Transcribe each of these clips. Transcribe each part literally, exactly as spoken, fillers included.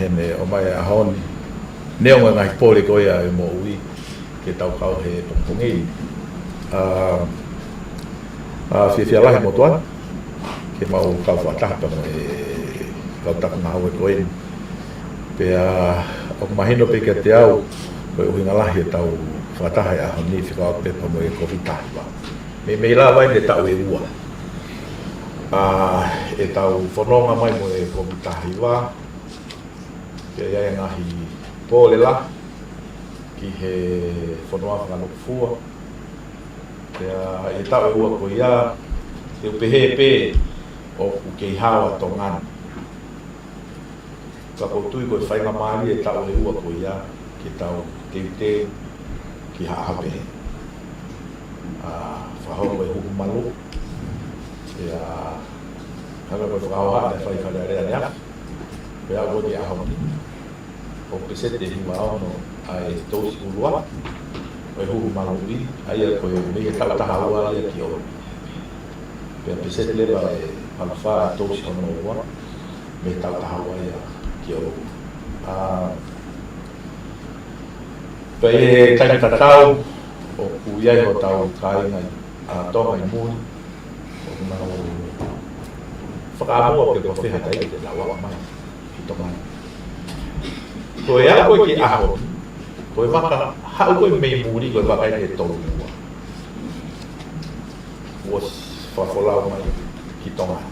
Heni ʻo mai ʻaho ni. Neongo e ngaahi pole ko ia ʻa e moʻui ke tau kau he pongipongi. ʻA, ʻa, fiefia lahi motuʻa ke mau kau fakataha pea mo e kau tapu ngāue ko eni. Pea ʻoku mahino pē kiate au ko e ʻuhinga lahi ʻetau fakataha he ʻaho ni fekauʻaki pē pea mo e Kōviti taha hiva. Meimei lava eni e taʻu ʻe ua ʻa ʻetau fononga mai mo e Kōviti taha hiva. Pea ʻi ai e ngaahi pole lahi ki he fonua fakalūkufua. Pea ʻi he taʻu ʻe ua ko ia, te u pehē pē ʻoku kei hao ʻa Tonga ni. Ka ʻoku ou tui ko e faingamālie e taʻu ʻe ua ko ia ke tau teuteu ki ha ʻaho pehē. ʻA, fakahoko e huhu malu. Pea hanga ko e fakahohaʻa e fai Fale Alea ʻaneafi. Pea aʻu ko ē ki he ʻaho ni, ʻoku peseti ʻe hiva ono ʻa e tousi ʻuluaki ʻo e huhu maluʻi, ʻa ia ko e mei he taʻu taha ua ia ki ʻolunga. Pea peseti leva ʻe valu fā ʻa e tousi hono ua mei he taʻu taha ua ia ki ʻolunga. ʻA, pea ʻi he taimi tatau ʻoku ʻi ai hotau kāinga ʻa Tonga ʻi muli, ʻoku nau fakaʻamua pe ko fē ha taimi te nau aʻu mai ki Tonga ni. Ko e aʻu ko ē ki he ʻaho ni, ko e vaka haʻu ko ē mei muli, ko e vaka eni ʻe tolu ua kuo ʻosi fakafolau mai ki Tonga ni.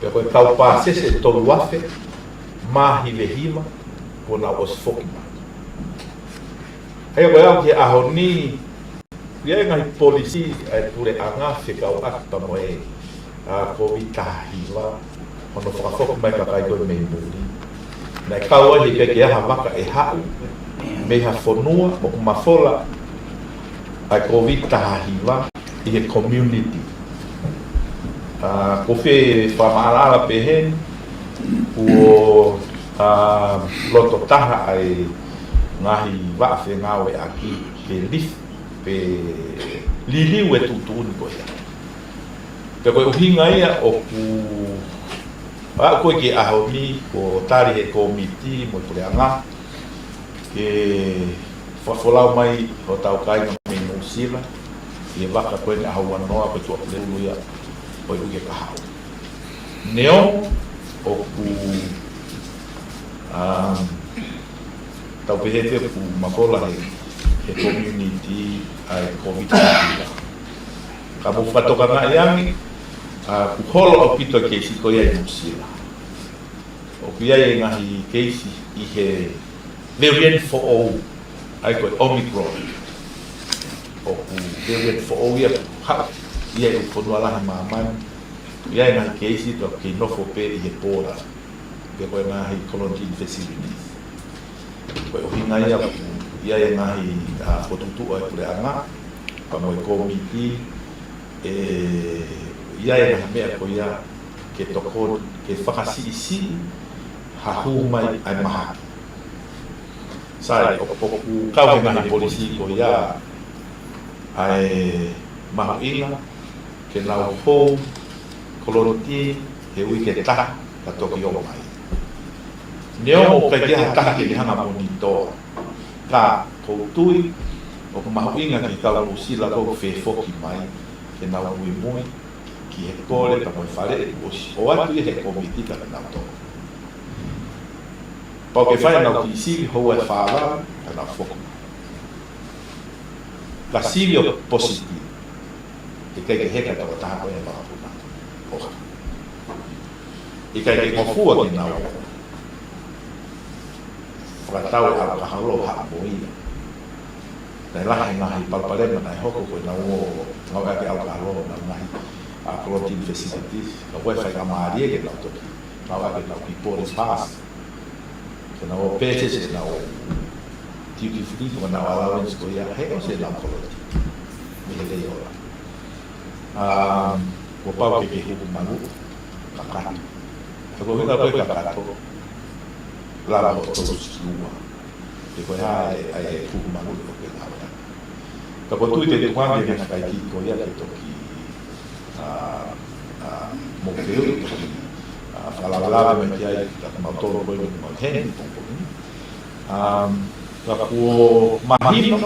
Pea ko e kau pāsese ʻe tolu afe mā hiva hiva kuo nau ʻosi foki mai. ʻA ia ko e aʻu ki he ʻaho ni, ʻoku ʻi ai e ngaahi polisī ʻa e puleʻanga fekauʻaki pea mo e, ʻa, Kōviti taha hiva, hono fakafoki mai e kakai ko ē mei muli. Naʻe kau ai he ʻikai ke ʻi ai ha vaka ʻe haʻu mei ha fonua ʻoku mafola ʻa e Kōviti taha hiva ʻi he community. ʻA, ko e fie fakamaʻalaʻala pē heni, kuo, ʻa, loto taha ʻa e ngaahi vaʻa fengāueʻaki ke lift pe liliu e tuʻutuʻuni ko ia. Pea ko e ʻuhinga ia ʻoku aʻu ko ē ki he ʻaho ni kuo tali ʻe he kōmiti mo e puleʻanga ke fakafolau mai hotau kāinga mei Nuʻusila ʻi he vaka ko eni ʻaho ua noa, ko e tuʻapulelulu ia ʻo e uike kahaʻu. Neongo ʻoku, um, tau pehē pē ʻoku mafola he, he community ʻa e Kōviti taha hiva. Ka mou fakatokangaʻi ange, ʻa, kuo holo ʻaupito e keisi ko ia ʻi Nuʻusila. ʻOku ʻi ai e ngaahi keisi ʻi he variant foʻou, ʻa ia ko e Omicron. ʻOku variant foʻou ia ʻoku haʻu ia ʻi he fonua lahi ʻo māmani. ʻI ai e ngaahi keisi ʻoku kei nofo pē ʻi he pō lahi, pe ko e ngaahi quarantine facilities. Ko e ʻuhinga ia ʻoku ʻi ai e ngaahi, ʻa, fokotuʻutuʻu ʻa e puleʻanga pea mo e kōmiti, ʻe ʻi ai e ngaahi meʻa ko ia ke tokoni, ke fakasiʻisiʻi ha hū mai ʻa e mahaki. Sai, ʻo, ʻoku kau he ngaahi polisī ko ia ʻa e mahuʻinga ke nau home quarantine he uike ʻe taha ka toki ō mai. Neongo ʻoku ʻikai ke ʻi ai ha taha ke ne hanga ʻo monitor, ka ʻoku ou tui ʻoku mahuʻinga ki he kau Nuʻusila ʻoku fefoki mai ke nau muimui ki he kole pea mo e faleʻi kuo ʻosi ʻoatu ia ʻe he kōmiti ka ke nau tō. Pau ke fai ʻenau kiʻi sivi houa ʻe fā valu ka nau foki mai. Ka sivi ʻo positive, ʻikai ke heka e tokotaha ko ē he vakapuna. ʻOka. ʻIkai ke ngofua ke nau fakatau e ʻalukaholo ʻo haʻu mo ia. Naʻe lahi e ngaahi palopalema naʻe hoko ko ʻenau ō ngāueʻaki e ʻalukaholo ʻi heʻenau ngaahi, ʻa, quarantine facilities, ka ʻoku ʻikai faingamālie ke nau toki ngāueʻaki ʻenau kiʻi boarding pass ke nau ō pē ʻo purchase ʻenau duty free mo ʻenau allowance ko ia he ʻosi ʻenau quarantine mei he leiola. Um, kuo pau ke ke huhu malu kakato. He ko e ʻuhinga ko e kakato, lava hoʻo tousi ki ua. He ko e hā e, e huhu malu ʻoku ke ngāueʻaki. Ka ʻoku ou tui te u tukuange ki he ngaahi kakai ko ia ke toki, ʻa, ʻa, mou fehuʻi, toki, ʻa, fakalavelave mai ki ai, ka mau tolu ko ē ʻoku mau heni pongipongi ni. Um, ka kuo mahino,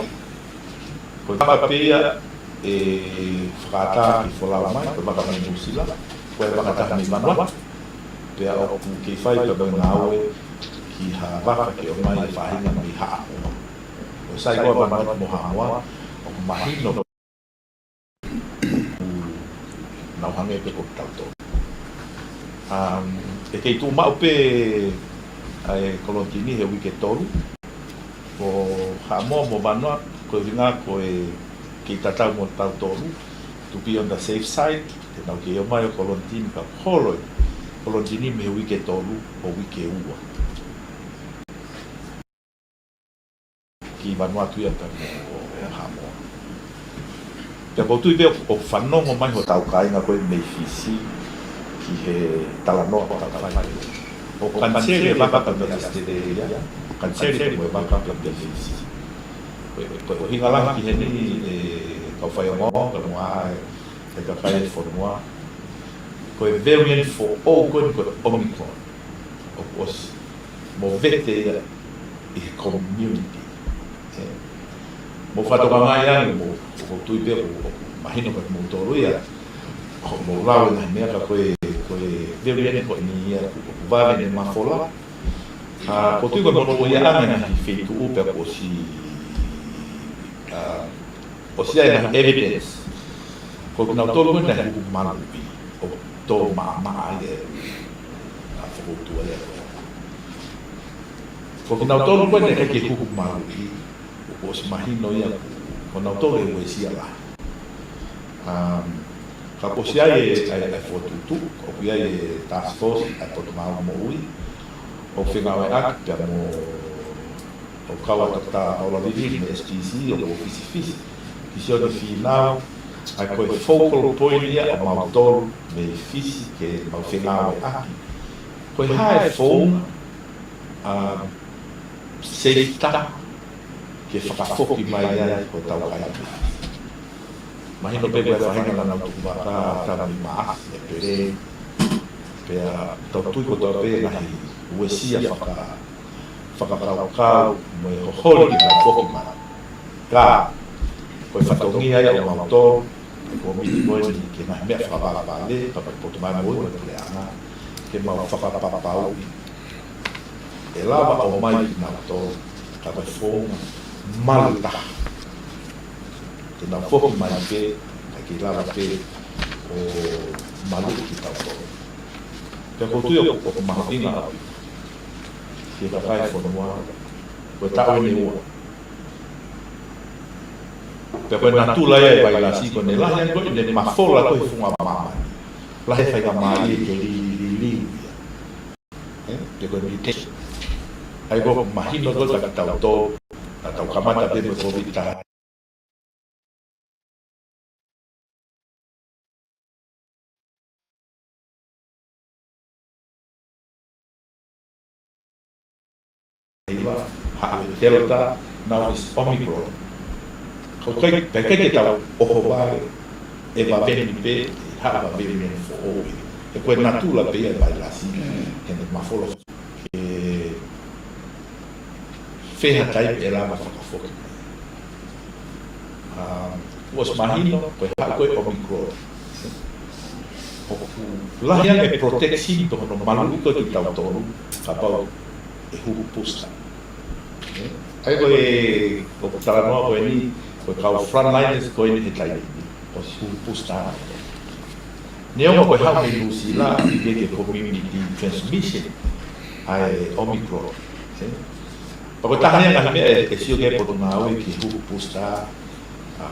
ko e vaka pē ia ʻe fakaʻatā ke folau mai, ko e vaka mei Nuʻusila, ko e vaka taha mei Vanuatu, pea ʻoku kei fai pē mo e ngāue ki ha vaka ke ʻomai e faʻahinga mei Haʻamoa. ʻOku sai ko ē Vanuatu mo Haʻamoa, ʻoku mahino ʻoku nau hangē pē ko kitautolu. Um, ʻe kei tuʻu maʻu pē ʻa e kolonitini he uike ʻe tolu, ko Haʻamoa mo Vanuatu, ko e ʻuhinga ko e kei tatau mo tautolu, to be on the safe side, te nau kei ʻomai ʻo kolonitini ka holo e kolonitini mei he uike ʻe tolu ʻo uike ʻe ua ki Vanuatu ia pea mo Haʻamoa. Pea ʻoku ou tui pē ʻoku fanongo mai hotau kāinga ko ē mei Fisi ki he talanoa ʻoku tau fai. ʻOku kaniseli e vaka pea mei ʻAositelēlia, kaniseli pē mo e vaka pea mei Fisi. Ko e, ko e ʻuhinga lahi ki heni ʻe kau faiongoongo kae ʻumaʻā e, e kakai e fonua. Ko e variant foʻou ko eni ko e Omicron. ʻOku ʻosi movete ia ʻi he community. ʻE, mou fakatokangaʻi ange, mou, ʻoku ou tui pē ʻoku, ʻoku mahino kiate kimoutolu ia, ʻoku mou lau e ngaahi meʻa ka ko e, ko e variant ko eni ia ʻoku, ʻoku vave ʻene mafola. ʻA, ʻoku ou tui ko e monūʻia ange e ngaahi feituʻu pea kuo ʻosi, ʻa, ʻosi ʻi ai e ngaahi evidence. Ko kinautolu ko ē naʻe huhu maluʻi, ʻoku tō maʻamaʻa ai e, ʻa, fokoutua ia ko ē. Ko kinautolu ko ē naʻe ʻikai ke huhu maluʻi, ʻoku ʻosi mahino ia ko, ko kinautolu ʻe uesia lahi. Um, ka kuo ʻosi ʻi ai e, ʻa e, ʻa e fokotuʻutuʻu, ʻoku ʻi ai e task force, ʻa e Potungāue Moʻui, ʻoku fengāueʻaki pea mo ʻo kau ʻa Toketā Paula Vivili mei he S P C ʻoku ʻofisi Fisi, ki Sione Fīnau, ʻa ia ko e focal point ia ʻo mautolu mei Fisi ke mau fengāueʻaki. Ko e hā e founga, ʻa, safe taha ke fakafoki mai ai hotau kāinga. Mahino pē ko e faʻahinga naʻa nau tuku vaka taimi Maʻasi, ʻEpeleli, pea tau tui kotoa pē ngaahi uesia faka-, fakakaukau mo e hoholi ke nau foki mai. Ka, ko e fatongia ia ʻo mautolu, ʻa e kōmiti ko eni ki he ngaahi meʻa fakavalevale, ka ko e Potungāue Moʻui mo e Puleʻanga, ke mau fakapapauʻi ʻe lava ʻo ʻomai kinautolu, ka ko e founga malu taha. Te nau foki mai pē, kae kei lava pē ʻo maluʻi kitautolu. Pea ʻoku ou tui ʻoku, ʻoku mahuʻinga ʻaupito ki he kakai e fonua, ko e taʻu eni ʻe ua. Pea ko e natula ia e vailasi ko eni, lahi ange ko ʻene mafola ko ē he funga māmani. Lahi e faingamālie ke liliu ia. ʻE, pe ko e mutation. ʻA ia ʻoku mahino ko ē kiate kitautolu, naʻa tau kamata pē mo e Kōviti taha hiva, haʻu e Delta, now is Omicron. Ka ʻoku ʻikai, ʻikai ke tau ʻohovale, ʻe vave ni pē, ʻe haʻu ha variant foʻou. He ko e natula pē ia e vailasi, heʻene mafola ke fēfē ha taimi ʻe lava fakafoki mai. Um, kuo ʻosi mahino, ko e haʻu ko ē Omicron, ʻoku lahi ange e protection pe ko hono maluʻi ko ē kitautolu, kapau ʻe huhu booster. ʻA ia ko e, ko e talanoa ko eni, ko e kau frontliners ko eni he taimi ni, ʻosi huhu booster. Neongo ko e haʻu mei Nuʻusila, ʻikai ke community transmission ʻa e Omicron. Pea ko e taha ia e ngaahi meʻa ʻe, ʻe sio ki ai e Potungāue ki he huhu booster, ʻa,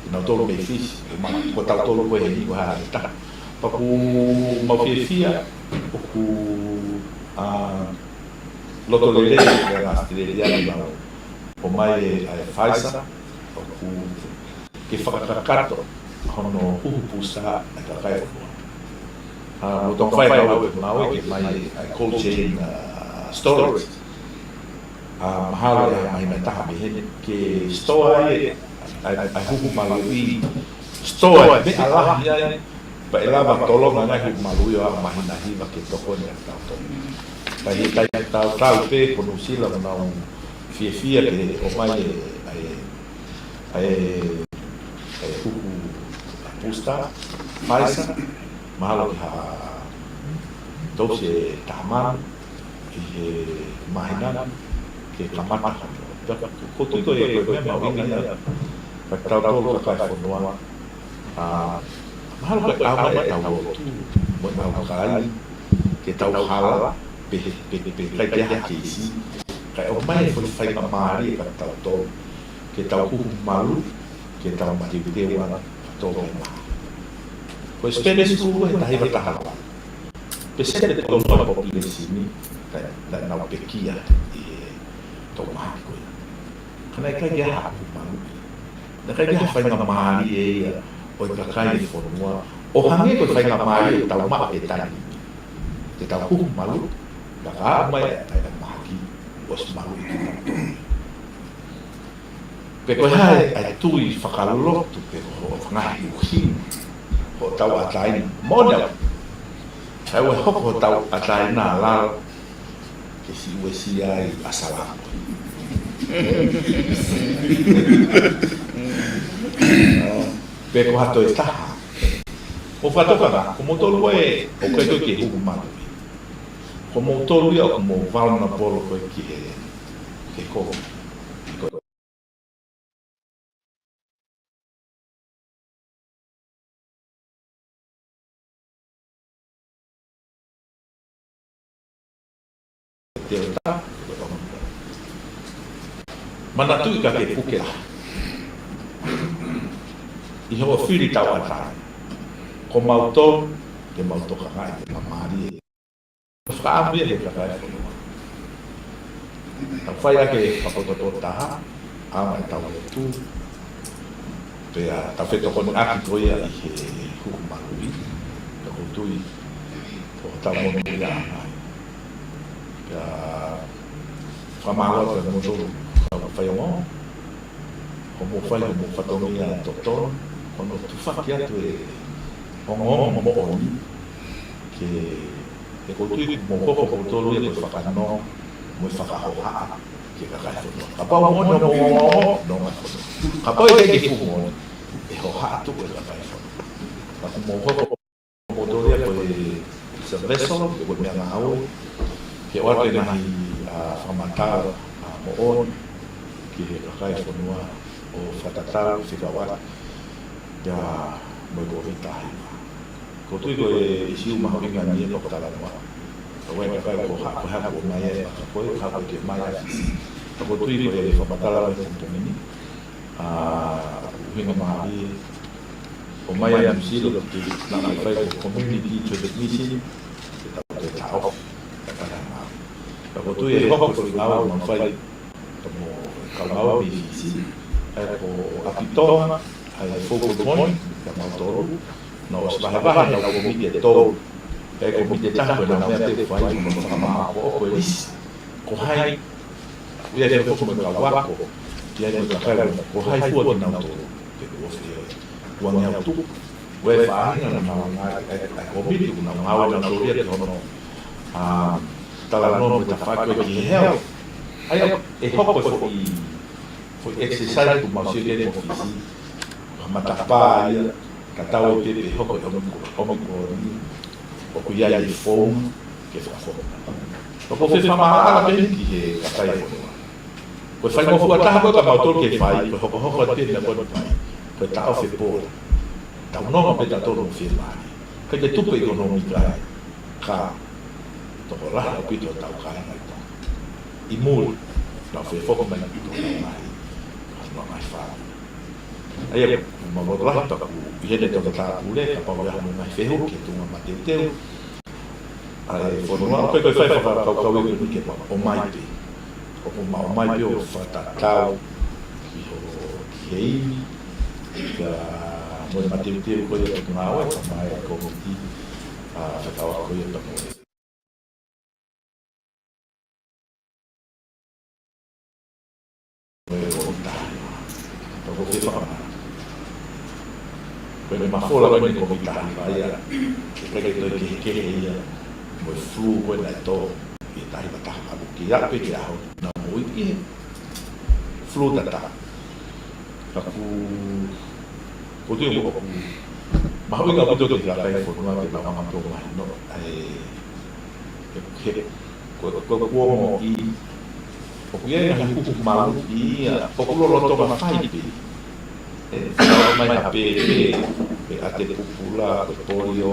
kinautolu mei Fisi, ma, ko tautolu ko ē heni ko e hā e taha. Pea ʻoku mau fiefia, ʻoku, ʻa, loto lelei ʻa ʻAositelēlia ke nau ʻomai e, ʻa e Pfizer, ʻoku ke fakakakato hono huhu booster ʻa e kakai e fonua. ʻA, mo tong fai kau e ngāue ke ʻomai ʻa e cold chain, ʻa, storage. ʻA, mahalo ʻe ʻi ai ha māhina ʻe taha mei heni ke store ai ʻa e, ʻa e, ʻa e huhu maluʻi, store ai, meʻa lahi ai, Pea ʻe lava tolonga ngaahi huhu maluʻi ʻo aʻu mahina hiva ke tokoni ʻa tautolu. Ka ʻi he taimi tatau pē ko Nuʻusila ʻoku nau fiefia ke ʻomai ʻa e, ʻa e, ʻa e huhu booster, Pfizer, mahalo ke ha tousi ʻe taha mano ʻi he māhina ni ke kamata hono. Pea ʻoku ou tui ko e, ko e meʻa mahuʻinga ia kiate kitautolu kakai e fonua. ʻA, mahalo ko e ʻaonga ʻetau lotu mo ʻetau kai ke tau hala pe, pe, pe ʻikai ke ʻi ai ha keisi, kae ʻomai e foʻi faingamālie kiate kitautolu ke tau huhu maluʻi, ke tau mateuteu ʻa tō mai maha. Ko e Spanish flu he taha hiva taha valu, peseti ʻe tolu noa e population ni naʻa, naʻa nau pekia ʻi he tō mai ko ia. Ka naʻe ʻikai ke ʻi ai ha huhu maluʻi. Naʻe ʻikai ke ʻi ai ha faingamālie ia ʻo e kakai e fonua ʻo hangē ko e faingamālie ʻoku tau maʻu he taimi ni ke tau huhu maluʻi, ka ka aʻu mai ʻa e mahaki ʻosi maluʻi kitautolu. Pe ko e hā ʻa e tui fakalotu pe ko hoʻo ngaahi ʻuhinga hoʻo tauʻatāina? Moʻoni au, ʻoua ʻe hoko hoʻo tauʻatāina ʻa lalo ke siʻi uesia ai ʻa Salamo. Pe ko ha toe taha. Mou fakatokangaʻi, ko moutolu ē ʻoku ʻikai toe ke huhu maluʻi, ko moutolu ia ʻoku mou vulnerable ko ē ki he, ki he ko, ki he ko. Delta, Omicron. Manatuʻi ka ke puke lahi ʻi hoʻo fili tauʻatāina, ko mautolu ke mau tokangaʻi ke mau mālie. Fakaʻamu ia ki he kakai e fonua. Tau fai ʻaki e fakapotopoto taha, ʻaonga ʻetau lotu, pea tau fetokoniʻaki ko ia ʻi he huhu maluʻi, pea ʻoku ou tui ʻoku tau monūʻia ai. Pea fakamālō atu kiate kimoutolu kau faiongoongo, hoʻomou fai hoʻomou fatongia totonu, hono tufaki atu e ongoongo moʻoni, ke, he ʻoku ou tui ʻoku mou hoko kimoutolu ia ko e fakanonga mo e fakahohaʻa ki he kakai e fonua. Kapau moʻoni hoʻomou ongoongo, nonga e fonua. Kapau ʻe ʻikai ke fuʻu moʻoni, ʻe hohaʻa tuku e kakai e fonua. Ka ʻoku mou hoko kimoutolu ia ko e, it's a vessel, ko e meʻangāue ke ʻoatu e ngaahi, ʻa, fakamatala, ʻa, moʻoni ki he kakai e fonua ʻo fakatatau, fekauʻaki pea mo e Kōviti taha hiva. ʻOku ou tui ko e ʻīsiu mahuʻinga eni ia ʻoku talanoa. Ka ʻoku ʻi ai e kakai ʻoku hā, ʻoku hā ʻoku ʻomai e vaka ko ē, hā ʻoku ʻikai ke ʻomai ʻa Fisi. Ka ʻoku ou tui ko e fakamatala mai pongipongi ni, ʻa, ʻuhinga mālie ʻo ʻomai ʻa Nuʻusila ki he, naʻa nau fai ko e community transmission, ke tau toe taʻofi, ka taha mā. Ka ʻoku ou tui ʻe hoko e foʻi ngāue ʻoku mau fai, ka mo e kau ngāue mei Fisi, ʻa ia ko ʻApitonga, ʻa ia focal point kia mautolu, naʻa ʻosi vahevahe ʻenau kōmiti ʻe tolu. ʻA ia ko e kōmiti ʻe taha ko ʻenau meʻa pē ʻoku fai, ko e fakamāʻopoʻopo e lisi. Ko hai, ʻoku ʻi ai e foʻi mo e kau ako, ʻoku ʻi ai mo e kakai, ko hai fua kinautolu, ke kuo fie, kuo ngeau tuku. ʻOku ʻi ai e faʻahinga naʻa nau ngāue, ʻa e, ʻa e kōmiti ʻoku nau ngāue nautolu ia ki hono, ʻa, talanoa mo e tafaʻaki ko ē ki he health. ʻA ia, ʻe hoko e foʻi, foʻi exercise ʻoku mau sio ki ai mo Fisi. Ko ha matapā ia, ka tau ʻai pē pe hoko e Omicron, Omicron ni, ʻoku ʻi ai e founga ke fakafoki. Ka ʻoku ou fie fakamaʻalaʻala pē ki he kakai e fonua. Ko e faingofua taha ko ē kia mautolu ke fai, ko e hokohoko atu pē meʻa ko ē ʻoku fai, ko e taʻofi e pō. Tau nonga pē tautolu mo fiemālie. ʻIkai ke tupu e ʻekonōmika ai. Ka tokolahi ʻaupito ʻetau kāinga ʻi Tonga. ʻI muli, nau fefoki mai ki Tonga mai, ka nau mai fāmili. ʻA ia, mau loto lahi pē ʻoku ʻi heni e toketā pule, kapau ʻe ʻi ai haʻamou ngaahi fehuʻi ki he tuʻunga mateuteu ʻa e fonua, ʻoku ʻikai ko e fai fakakaukau ia ko eni ke mau ʻomai pē. ʻOku mau ʻomai pē ʻo fakatatau ʻi hoʻo ki he ivi, ka mo e mateuteu ko ia ʻoku ngāue, ka mai e kōmiti, ʻa, fekauʻaki ko ia ka mo e Ko e ʻoku taha. Ka ʻoku ou fie fakamaʻa. Ko Ko e mafola ko eni ko e Covid taha hiva ia, ʻikai ke toe kehekehe ia mo e flu ko ē naʻe tō ʻi he taha hiva taha valu, ke aʻu pē ki he ʻaho ni, naʻa mo ui ki he flu tata. Ka ʻoku, ʻoku ou tui ʻoku mahuʻinga ʻaupito ki he kakai e fonua ke nau hanga ʻo mahino ʻa e, he, he, ko, ko, ko e ongoʻi ʻoku ʻi ai e ngaahi huhu maluʻi ia ʻoku lolotonga fai pē. ʻE, fai mai ha pēpē, pe ʻate pupula, ko e polio,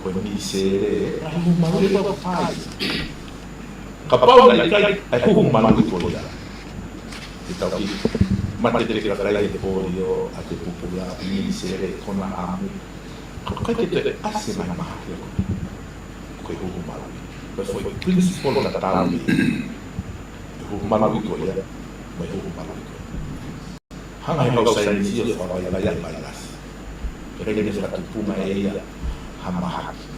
ko e misele, ngaahi huhu maluʻi ʻoku fai. Kapau naʻe ʻikai ʻa e huhu maluʻi ko ia, ʻe tau kiʻi mate pē kakai he polio, ʻate pupula, misele, kona ʻamu. Ka ʻoku ʻikai ke toe ʻasi mai mahaki ko e huhu maluʻi. Ko e foʻi principle tatau ʻi he huhu maluʻi ko ia mo e huhu maluʻi ko ia. Hanga ʻe he kau saienisi ʻo fakavaivaiʻi e vailasi. Pea ʻikai ke ne fakatupunga ʻe ia ha mahaki.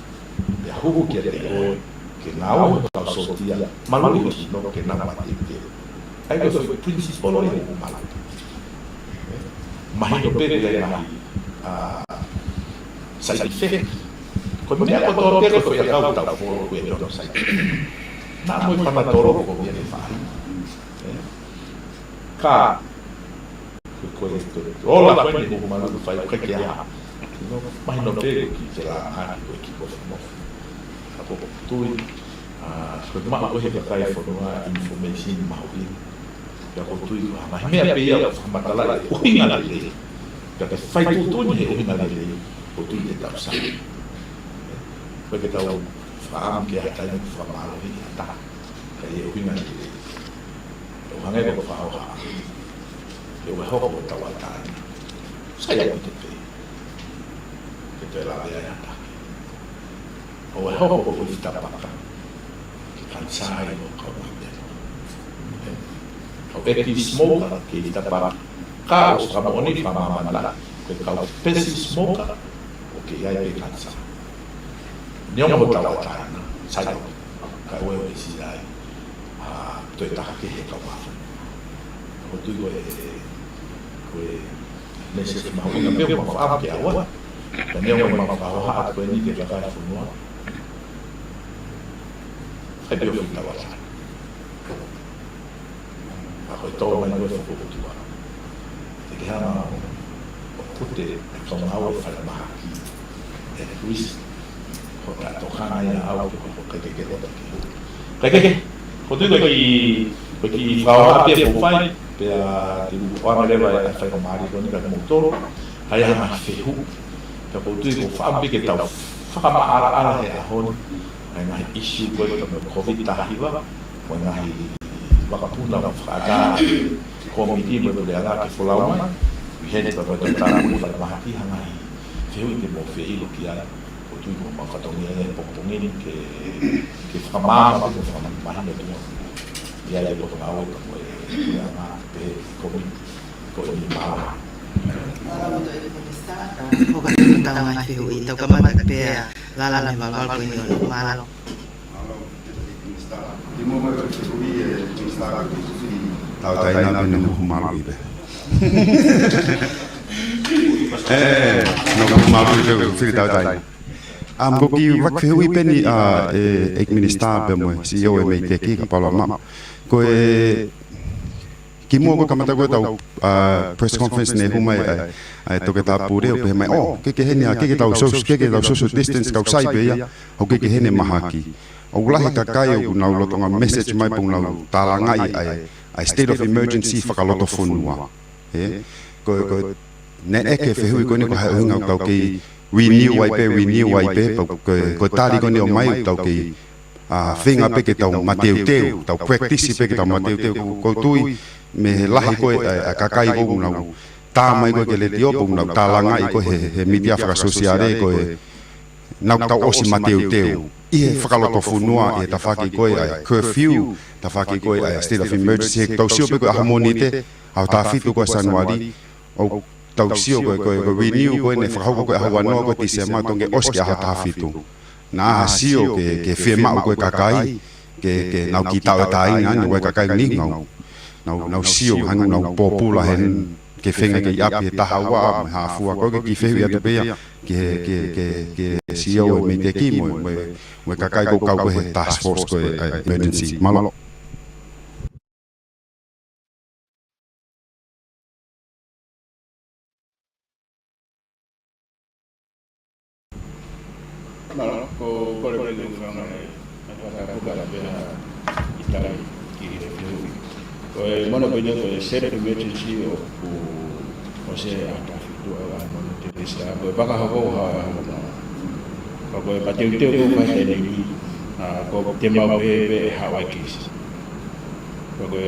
Pea huhu kiate koe, ke ngāue hoʻo kau sōtia, maluʻi hoʻo sino ke nau mateuteu. ʻA ia ko e foʻi principle ʻo e huhu maluʻi. Mahino pē ko e ngaahi, ʻa, side effect. Ko e meʻa kotoa pē ko e foʻi ʻakau tau folo ko e ʻi hono side effect. Naʻa mo e Panadol ko ia ke fai. Ka, ko e, ko e, ko e ola ko eni e huhu maluʻi ʻoku fai, ʻikai ke ʻi ai ha, you know, mahino pē ko e kiʻi felāngaaki, ko e kiʻi mofumofu. Ka ʻoku ou tui, ʻa, ko e maʻu ko ē ʻe he kakai e fonua e information mahuʻinga. Pea ʻoku ou tui ko e hā, ngaahi meʻa pē ia ʻoku fakamatalaʻi e ʻuhinga lelei. Pea ke fai tuʻutuʻuni he ʻuhinga lelei, ʻoku ou tui te tau sai. ʻIkai ke tau fakaʻamu ke ʻi ai ha taimi ʻoku fakamālohiʻi ha taha. Ka ʻi he ʻuhinga lelei. ʻOku hangē ko e fakahohaʻa. ʻE ʻoua ʻe hoko ko e tauʻatāina. Sai ʻaupito pē. Ke toe lave ai ha taha. ʻOua ʻe hoko ko e ifi tapaka. Ke kanisā ai ʻo kau mai. Kau ʻekipi smoker, ke ifi tapaka. Ka ʻoku fakamoʻoni, fakamāmani lahi. Ko e kau pesi smoker, ʻoku ʻi ai pē kanisā. Neongo ko e tauʻatāina, sai ʻaupito. Ka ʻoua ʻe ʻasi ai ʻa e toe taha kehe he kau mafu. ʻOku ou tui ko e, ko e message mahuʻinga pē ʻoku mau fakaʻamu ke ʻave. Ka neongo ʻemau fakahohaʻa ko eni ki he kakai e fonua, ʻikai pē ʻoku fuʻu tauʻatāina. Ka ko e tō mai ko ē e fokoutua, te ke hanga ʻo, ʻo put e kau ngāue falemahaki at risk. Ko e tokanga ia ʻaʻau ke ko e kehekehe loto ke hu. Kae kehe, ʻoku ou tui ko e kiʻi, ko e kiʻi fakahohaʻa pē ʻoku ou fai, pea te u ʻoange leva e faingamālie ko eni kiate kimoutolu, kae ʻai ha ngaahi fehuʻi. Pea ʻoku ou tui ʻoku fakaʻamu pē ke tau fakamaʻalaʻala he ʻaho ni ʻa e ngaahi issue ko ē mo e Covid taha hiva, mo e ngaahi vakapuna ʻoku fakaʻatā ʻe he kōmiti mo e puleʻanga ke folau mai. ʻI heni pea mo e toketā mo e falemahaki ha ngaahi fehuʻi ke mou fie ʻilo ki ai. ʻOku ou tui ko homau fatongia ia he pongipongi ni ke, ke fakamaama pea mo fakamahino atu ʻi ai e potungāue pea mo e puleʻanga pea mo e kōmiti ko eni. Mālō. Mālō ʻaupito ʻEiki Minisitā. Tau hoko atu ki heʻetau ngaahi fehuʻi, tau kamata pē ʻa Lala mei Vavalu ko eni ʻo nau mālō. Mālō ʻEiki Minisitā. Kimuʻa ko e fehuʻi ʻe Minisitā ko e fili tauʻatāina pē naʻe huhu maluʻi pē. ʻE, naʻe huhu maluʻi pē fili tauʻatāina. ʻA, ko e kiʻi fehuʻi pē eni ʻa e, ʻEiki Minisitā pea mo e CEO e Meiteki, kapau leva ʻe maʻu. Ko e kimuʻa ko e kamata ko ē ʻetau, ʻa, press conference naʻe hū mai ʻa e, ʻa e toketā pule ʻo pehē mai, ʻo, ke kehe eni ʻa e, ke ke tau social, ke ke tau social distance, kau sai pē ia, ʻo ke kehe eni e mahaki. ʻOku lahi e kakai ʻoku nau lolotonga message mai pea ʻoku nau tālangaʻi ʻa e, ʻa e state of emergency fakalotofonua. ʻE, ko, ko, naʻe ʻeke e fehuʻi ko eni ko e hā e ʻuhinga ʻoku tau kei renew ai pē, renew ai pē, pea ko, ko e tali ko eni ʻoku ʻomai ʻoku tau kei, ʻa, feinga pē ke tau mateuteu, tau practice pē ke tau mateuteu, ʻoku, ʻoku ou tui mei he lahi ko ē ʻa e, ʻa e kakai ʻoku nau tā mai ko ē ki he letiō, pea ʻoku nau tālangaʻi ko ē he, he mītia fakasōsiale ko ē, naʻa tau ʻosi mateuteu ʻi he fakalotofonua, ʻi he tafaʻaki ko ē ʻa e curfew, tafaʻaki ko ē ʻa e state of emergency, he tau sio pē ko e ʻaho Mōnite, ʻaho taha fitu ko ē Sānuali, ʻoku tau sio ko e, ko e, ko e renew ko ē naʻe fakahoko ko ē ʻaho ua noa ko ē Tīsema, tau ʻosi ki he ʻaho taha fitu. Naʻa tau sio ke, ke fiemaʻu ko ē ʻe he kakai ke, ke nau kiʻi tauʻatāina ʻa e kakai ni, nau, nau, nau sio hangē nau pōpula heni. ke feinga ke ʻi ʻapi he taha ua mo e hā fua, ko e kiʻi fehuʻi atu pē ia ki he, ki he, ki he, ki he C E O ʻo e MEIDECC mo e, mo e, mo e kakai ʻoku kau ko ē he task force ko ē ʻa e emergency. Mālō. Mālō, ko e kole pē ke u fakahā e fakatapu ka pea ʻi tali ki he fehuʻi. Ko e mono pē eni ko e state of emergency ʻoku ʻosi ʻa e taʻu fitu ʻa e mono te pesa, ko e fakahoko ha ʻa e mono. Ka ko e mateuteu ko e fai taimi ni, ʻa, ko e te mau pē pē ʻe haʻu ʻa e keisi. Ka ko e,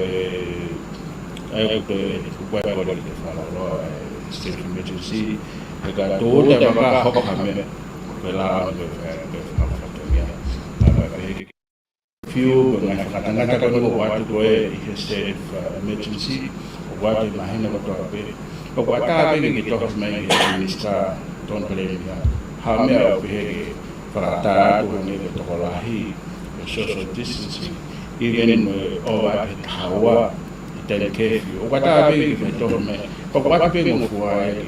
ʻa ia ko e, ko e kole ke fakalōloa e state of emergency, he ka tō te fakahoko ha meʻa, ko e lava ke fai, ke fai fatongia. ʻA, ka pehē ke fiu, ko e ngaahi fakangatangata ko eni ʻoku ʻoatu ko ē ʻi he state of, uh, emergency, ʻoku ʻoatu he māhina kotoa pē. ʻOku ʻatā pē ke ke tohi mai ki he Minisitā Tonu Palēmia ha meʻa ʻoku pehē ke fakaʻatā atu hangē ko e tokolahi, ko e social distancing, even mo e ʻova he taha ua, ʻi he taimi curfew. ʻOku ʻatā pē ke fai tohi mai, ʻoku ʻoatu pē ngofua ia ke,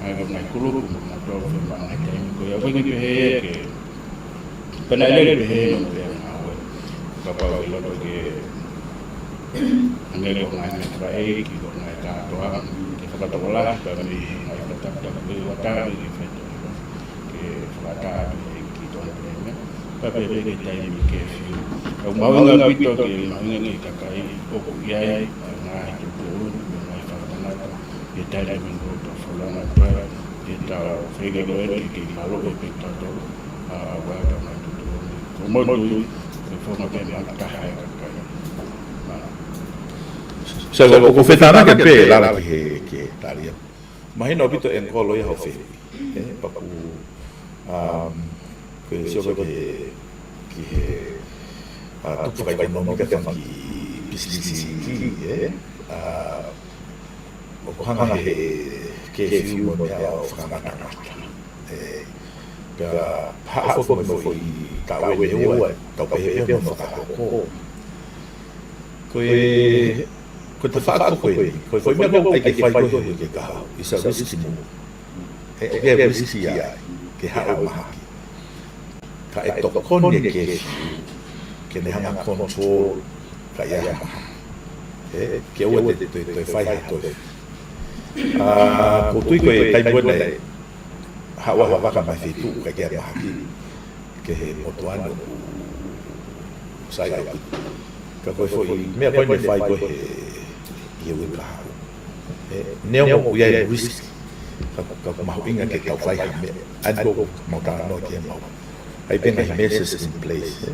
ʻa e ngaahi kulupu mo e ngaahi tō mo e ngaahi taimi ko ia. ʻOku ʻikai ke pehē ia ke, pea naʻe lele pehē mo e ngāue. Kapau ʻe loto ke hangē ko e ngaahi meʻa fakaʻeiki, ko e ngaahi kātoanga, ke fakatokolahi pea mei he ngaahi fakataputapui ʻoku ʻatā ke fai tohi, ke fakaʻatā ʻe he ʻEiki Tonu Palēmia, pea pehē pē ki he taimi curfew. Ka ʻoku mahuʻinga ʻaupito ke mahuʻinga ki he kakai ʻoku ʻi ai ʻa e ngaahi tuʻutuʻuni mo e ngaahi fakangatangata, ʻi he taimi ni ʻoku tau falanga atu ai, ke tau feinga ko ē ke mālō e pē tautolu, ʻa, ʻa e tau ngaahi tuʻutuʻuni. Ko e motu, ke feinga ke maʻu taha e kakai. Mālō. So, ʻoku ou fie tānaki pē lala ki he, ki he tali ia. Mahino ʻaupito e ngolo ia hoʻo fehuʻi. ʻE, pea ʻoku, um, ko e sio ki he, ki he, ʻa, tupu fakaʻekonōmika fanga kiʻi pisinisi, ʻe, ʻa, ʻoku hanga he curfew mo e meʻa ʻo fakangatangata. ʻE, pea haʻu foki mo e foʻi taʻu ʻe ua, tau pehē pē mo fakahoko. Ko e, ko e tafaʻaki ko eni, ko e foʻi meʻa ʻoku ʻai ke fai ko ē ke kaho, is a risk move. ʻE, ʻoku ʻi ai e risk ia ke haʻu e mahaki. Ka ʻe tokoni e curfew ke ne hanga control ka ʻi ai ha mahaki. ʻE, ke ʻoua te, te, te fai ha toe. ʻA, ʻoku ou tui ko e taimi ko ē naʻe haʻu ai ha vaka mei he feituʻu ka ʻikai ke ʻi ai ha mahaki, ki he motuʻa ni ʻoku sai ʻaupito. Ka ko e foʻi meʻa ko eni naʻe fai ko ē he, he uike kahaʻu. ʻE, neongo ʻoku ʻi ai e risk, ka, ka ʻoku mahuʻinga ke tau fai ha meʻa. ʻA ia ko ʻemau talanoa ki ai, mau ʻai pē ngaahi measures in place, ʻe.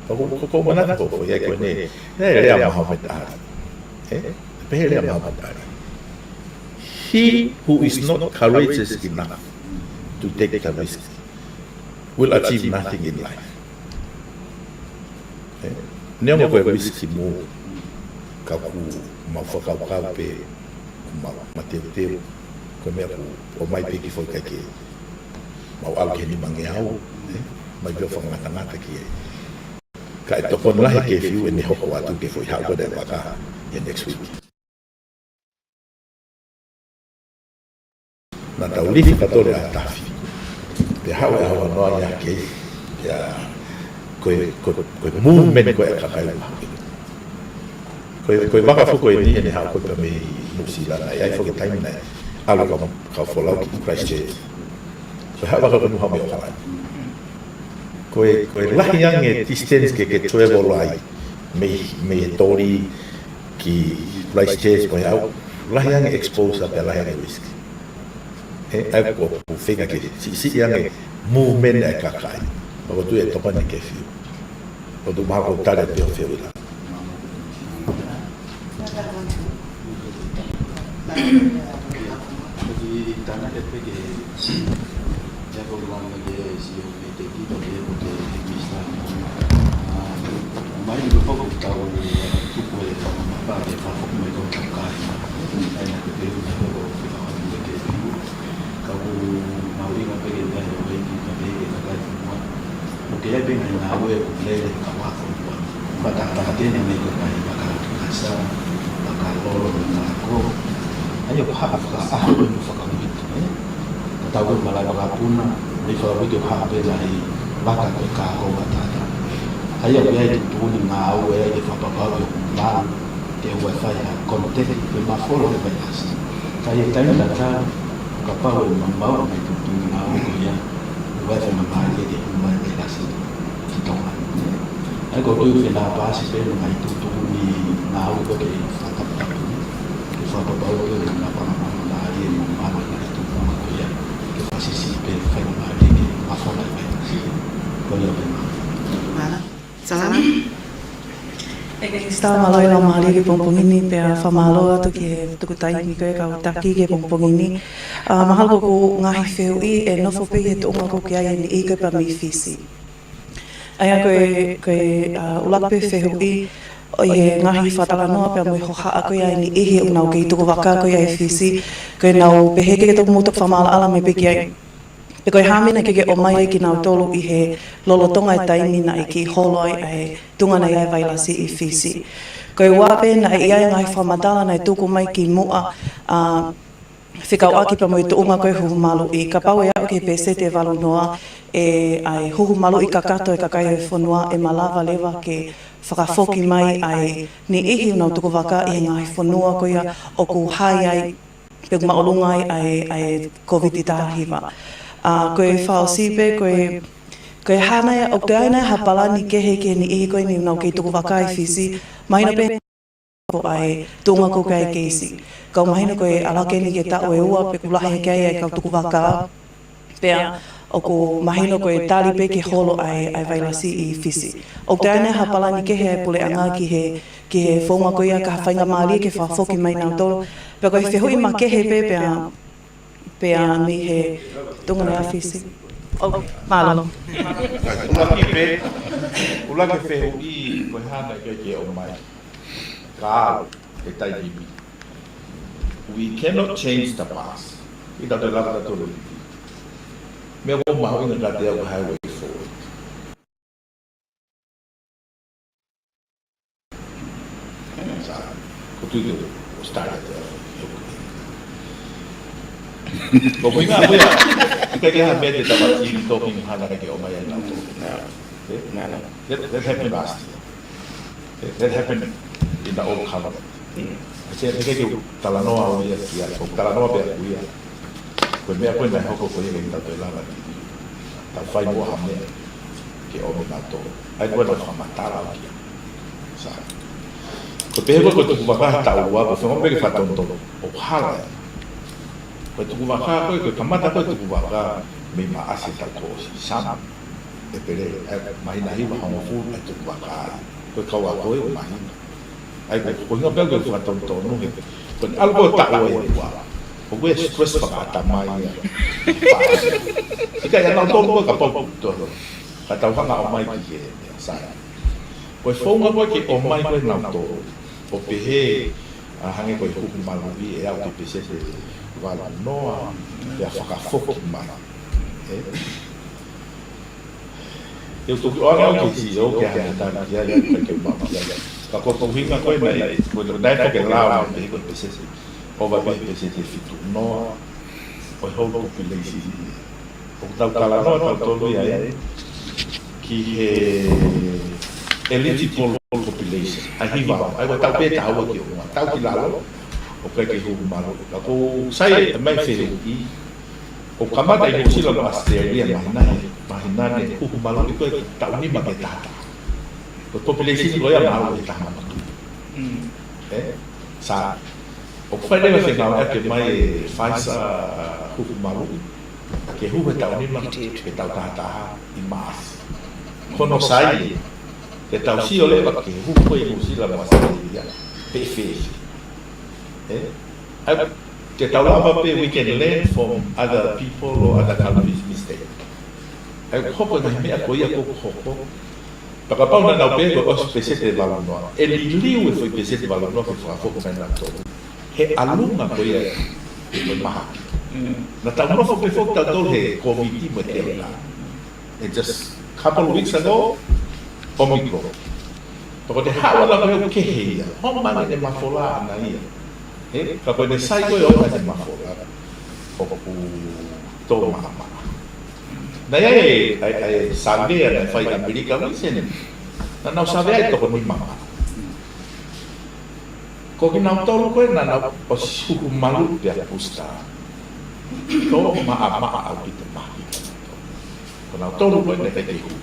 Ka ko, ko, ko e manatu ko, ko ia ko eni, naʻe lea Muhammad Ali. ʻE, pehē lea Muhammad Ali. He who is not courageous enough to take the risk will achieve nothing in life. ʻE, neongo ko e risk move, ka ʻoku mau fakakaukau pē, mau mateuteu, ko e meʻa ʻoku ʻomai pē ki foʻi kakai ke mau ʻalu ki he nimangeau, ʻe, mai pē ʻo fakangatangata ki ai. Ka ʻe tokoni lahi e curfew ʻene hoko atu ki he foʻi haʻu ko ē ʻa e vaka ʻi he next week. Naʻa tau lifi fakatole ʻa e tafi. Pea haʻu e ʻaho ʻa Noa ia ke, ia, ko e, ko e, ko e movement ko ē ʻa e kakai ʻoku mahuʻinga. Ko e, ko e vaka foki ko eni ʻene haʻu ko ē pea mei Nuʻu Sila naʻe ʻi ai foki e taimi naʻe ʻalu e kau, kau folau ki Christchurch. Ko e haʻu e vaka ko eni ʻo haʻu mei ʻAokalani. Ko e, ko e lahi ange e distance ke, ke travel ai mei, mei he Toli ki Christchurch, ko e ʻaho lahi ange e exposure pea lahi ange e risk. ʻE, ʻa ia ko ʻeku feinga ke siʻisiʻi ange e movement ʻa e kakai. Pea ʻoku ou tui ʻe tokoni e curfew. ʻOku ou tui mahalo ʻoku tali atu pē hoʻo fehuʻi lā. Ko e kiʻi tānaki pē ki he, ia ko e lau mai ki he C E O ʻo e MEIDECC, pea ko e Minisitā. ʻA, mai ni ko e pau ʻoku tau tuku e fakamapa ke fakahoko mai ko e kakai. ʻA ia ko e pehē mai ko e fakamapa ke tuku. Ka ʻoku mahuʻinga pē ke meʻa ʻo e ki ka pehē ke kakai ʻoku ʻoku ʻi ai pē ngaahi ngāue ʻoku lele he kau ako. Pea takataka tene mei he ngaahi vaka ʻo e kasa, vaka lolo mo e vaka ako. ʻA ia ko e haʻa fakaʻaho ko eni ʻoku fakaʻuhinga, ē? Ka tau ko e malaʻe vakapuna, mei fakaʻuhinga ʻoku haʻa pē lahi vaka ko e kā ko e matata. ʻA ia ko e ʻai tuʻutuʻuni ngāue ai ke fakapapauʻi ʻoku maʻu ke ʻoua ʻe fai ha contact pe mafola e vailasi. Ka ʻi he taimi tatau, kapau ʻe maumau mai tuʻutuʻuni ngāue ko ia, ʻoua ʻe faingamālie ke hū mai e vailasi ki Tonga. ʻA ia ko e tui fenāpasi pē mo e ngaahi tuʻutuʻuni ngāue ko ē ke fakataputapuni, ke fakapapauʻi ʻoku nau fakamāmālie mo malu e ngaahi tuʻutuʻuni ko ia, ke fakasiʻisiʻi pē faingamālie ke mafola e vailasi. Ko ia pē, mālō. Mālō. Salama. ʻEiki Minisitā, mālō e laumālie ki he pongipongi ni, pea fakamālō atu ki he tuku taimi ko ē kau taki ki he pongipongi ni. ʻA, mahalo ko ʻeku ngaahi fehuʻi ʻe nofo pē ʻi he tuʻunga ko ē ʻoku ʻi ai e niʻihi ko ē pea mei Fisi. ʻA ia ko e, ko e, ʻa, ʻuluaki pē fehuʻi, ʻi he ngaahi fakatalanoa pea mo e hohaʻa ko ia e niʻihi ʻoku nau kei tukuvaka ko ia ʻi Fisi, ko ʻenau pehē ke ke toki mou toki fakamaʻalaʻala mai pē ki ai. Pe ko e hā e meʻa naʻe kei ʻomai ai kinautolu ʻi he lolotonga e taimi naʻe kei holo ai ʻa e tuʻunga naʻe ʻi ai e vailasi ʻi Fisi. Ko e ua pē naʻe ʻi ai e ngaahi fakamatala naʻe tuku mai kimuʻa, ʻa, fekauʻaki pea mo e tuʻunga ko ē huhu maluʻi, kapau ʻe aʻu ki he peseti ʻe valu noa ʻa e huhu maluʻi kakato e kakai ʻo e fonua, ʻe malava leva ke fakafoki mai ʻa e niʻihi ʻoku nau tukuvaka ʻi he ngaahi fonua ko ia ʻoku hā ai pe ʻoku māʻolunga ai ʻa e, ʻa e Kōviti taha hiva. ʻA, ko e fakaʻosi pē, ko e, ko e hā nai, ʻoku toe ʻi ai nai ha palani kehe ki he niʻihi ko eni ʻoku nau kei tukuvaka ʻi Fisi, mahino pē ko e tuʻunga ko ē ʻoku ʻi ai e keisi. Ka ʻoku mahino ko e ʻalu hake eni ki he taʻu ʻe ua pea ʻoku lahi hake ai e kau tukuvaka. Pea ʻoku mahino ko e tali pē ke holo ʻa e, ʻa e vailasi ʻi Fisi. ʻOku toe ʻi ai nai ha palani kehe ʻa e puleʻanga ki he, ki he founga ko ia ka faingamālie ke fakafoki mai kinautolu. Pea ko e fehuʻi makehe pē, pea, pea mei he tuʻunga naʻe ʻi ai ʻa Fisi. ʻOku, mālō. ʻUluaki pē, ʻuluaki fehuʻi ko e hā e meʻa ʻoku ʻikai ke ʻomai. Ka ʻi he taimi ni, we cannot change the past. ʻIkai te tau lava ʻo liliu. Meʻa ʻoku mahuʻinga kiate au ko e way forward. Sai, ko e tui ʻoku start atu. Ko e ʻuhinga ko ia, ʻikai ke ʻi ai ha meʻa te tau ʻi ai ʻo talk ʻi he hā naʻe ʻikai ke ʻomai ai kinautolu. That, that happened last year. That, that happened in the old covenant. ʻA ia, ʻikai ke u talanoa au ia ki ai, ko e talanoa pē ʻaʻaku ia. Ko e meʻa ko ē naʻe hoko ko ia ʻikai ke tau toe lava ʻo fai muʻa ha meʻa ke ʻomi kinautolu. ʻA ia ko ʻenau fakamatala au ki ai. Sai. Ko e pehē ko ē ko e tukuvaka he taʻu ua, ko e fakaʻamu pē ke fakatonutonu, ʻoku hala ia. Ko e tukuvaka ko ē, ko e kamata ko ē e tukuvaka mei Maʻasi taʻu kuo ʻosi, Sānuali, ʻEpeleli, ʻa e māhina hiva hongofulu ʻa e tukuvaka ai. Ko e kau ako ʻe ua māhina. ʻA ia ko e, ko e ʻuhinga pē ia ke fakatonutonu he, ko e ʻalu ko ē e taʻu ʻe ua, ʻoku ʻi ai e stress fakaʻatamai ia. ʻIkai, ʻa kinautolu ko ē kapau ʻoku tonu, ka tau hanga ʻo ʻomai ki he, sai. Ko e founga ko ē ke ʻomai ko ē kinautolu, ʻo pehē, ʻa, hangē ko e huhu maluʻi ʻe aʻu ki he peseti ʻe valu noa, pea fakafoki mai. Ē? Te u toki ʻoange au ki he C E O ke hanga ʻo tali ki ai, ʻikai ke u maʻu ki ai. Ka ko e ʻuhinga ko ē naʻe, ko e naʻe toki lau mai pē ko e peseti, ʻo ʻova pē he peseti ʻe fitu noa ʻo e whole population. ʻOku tau talanoa tautolu ia ē ki he eligible population. ʻA e hiva, ʻa ia ko e taʻu pē ʻe taha ua ki ʻolunga, taʻu ki lalo, ʻoku ʻikai ke huhu maluʻi. Ka ʻoku sai ʻa e meʻa ʻoku fehuʻi, ʻoku kamata ʻi Nuʻusila mo ʻAositelēlia māhina ni, māhina ni huhu maluʻi ko ē taʻu nima ki he taha taha. Ko e population ko ia maʻu ʻe he taha mamaku. Ē? Sai. ʻOku fai leva e fengāueʻaki mai e Pfizer huhu maluʻi ke huhu he taʻu nima ki he taʻu taha taha ʻi Maʻasi. Ko hono sai ē, te tau sio leva ki he huhu ko ē ʻi Nuʻusila mo ʻAositelēlia, pe ʻe fēfē. Ē? ʻA ia, te tau lava pē, we can learn from other people or other countries' mistake. ʻA ia, ʻoku hoko e ngaahi meʻa ko ia ʻoku hoko. Pea kapau naʻa nau pehē ko e ʻosi peseti ʻe valu noa, ʻe liliu e foʻi peseti ʻe valu noa ke fakafoki mai kinautolu he ʻalunga ko ia ʻo e mahaki. Naʻa tau nofo pē foki tautolu he Kōviti mo e Delta. And just couple of weeks ago, Omicron. Pea ko e haʻu ʻana ko ē ʻoku kehe ia. Homa ange ʻene mafola ʻana ia. Ē, ka ko ʻene sai ko ē ʻo ʻene mafola, ʻoku tō maʻamaʻa. Naʻe ʻi ai e, ʻa e, ʻa e survey naʻe fai ʻe Amerika Wilson. Naʻa nau survey ʻa e toko nima maʻa. Ko kinautolu ko ē naʻa nau ʻosi huhu malu pea booster, tō maʻamaʻa ʻaupito mahi. Ko kinautolu ko ē naʻe ʻikai ke huhu.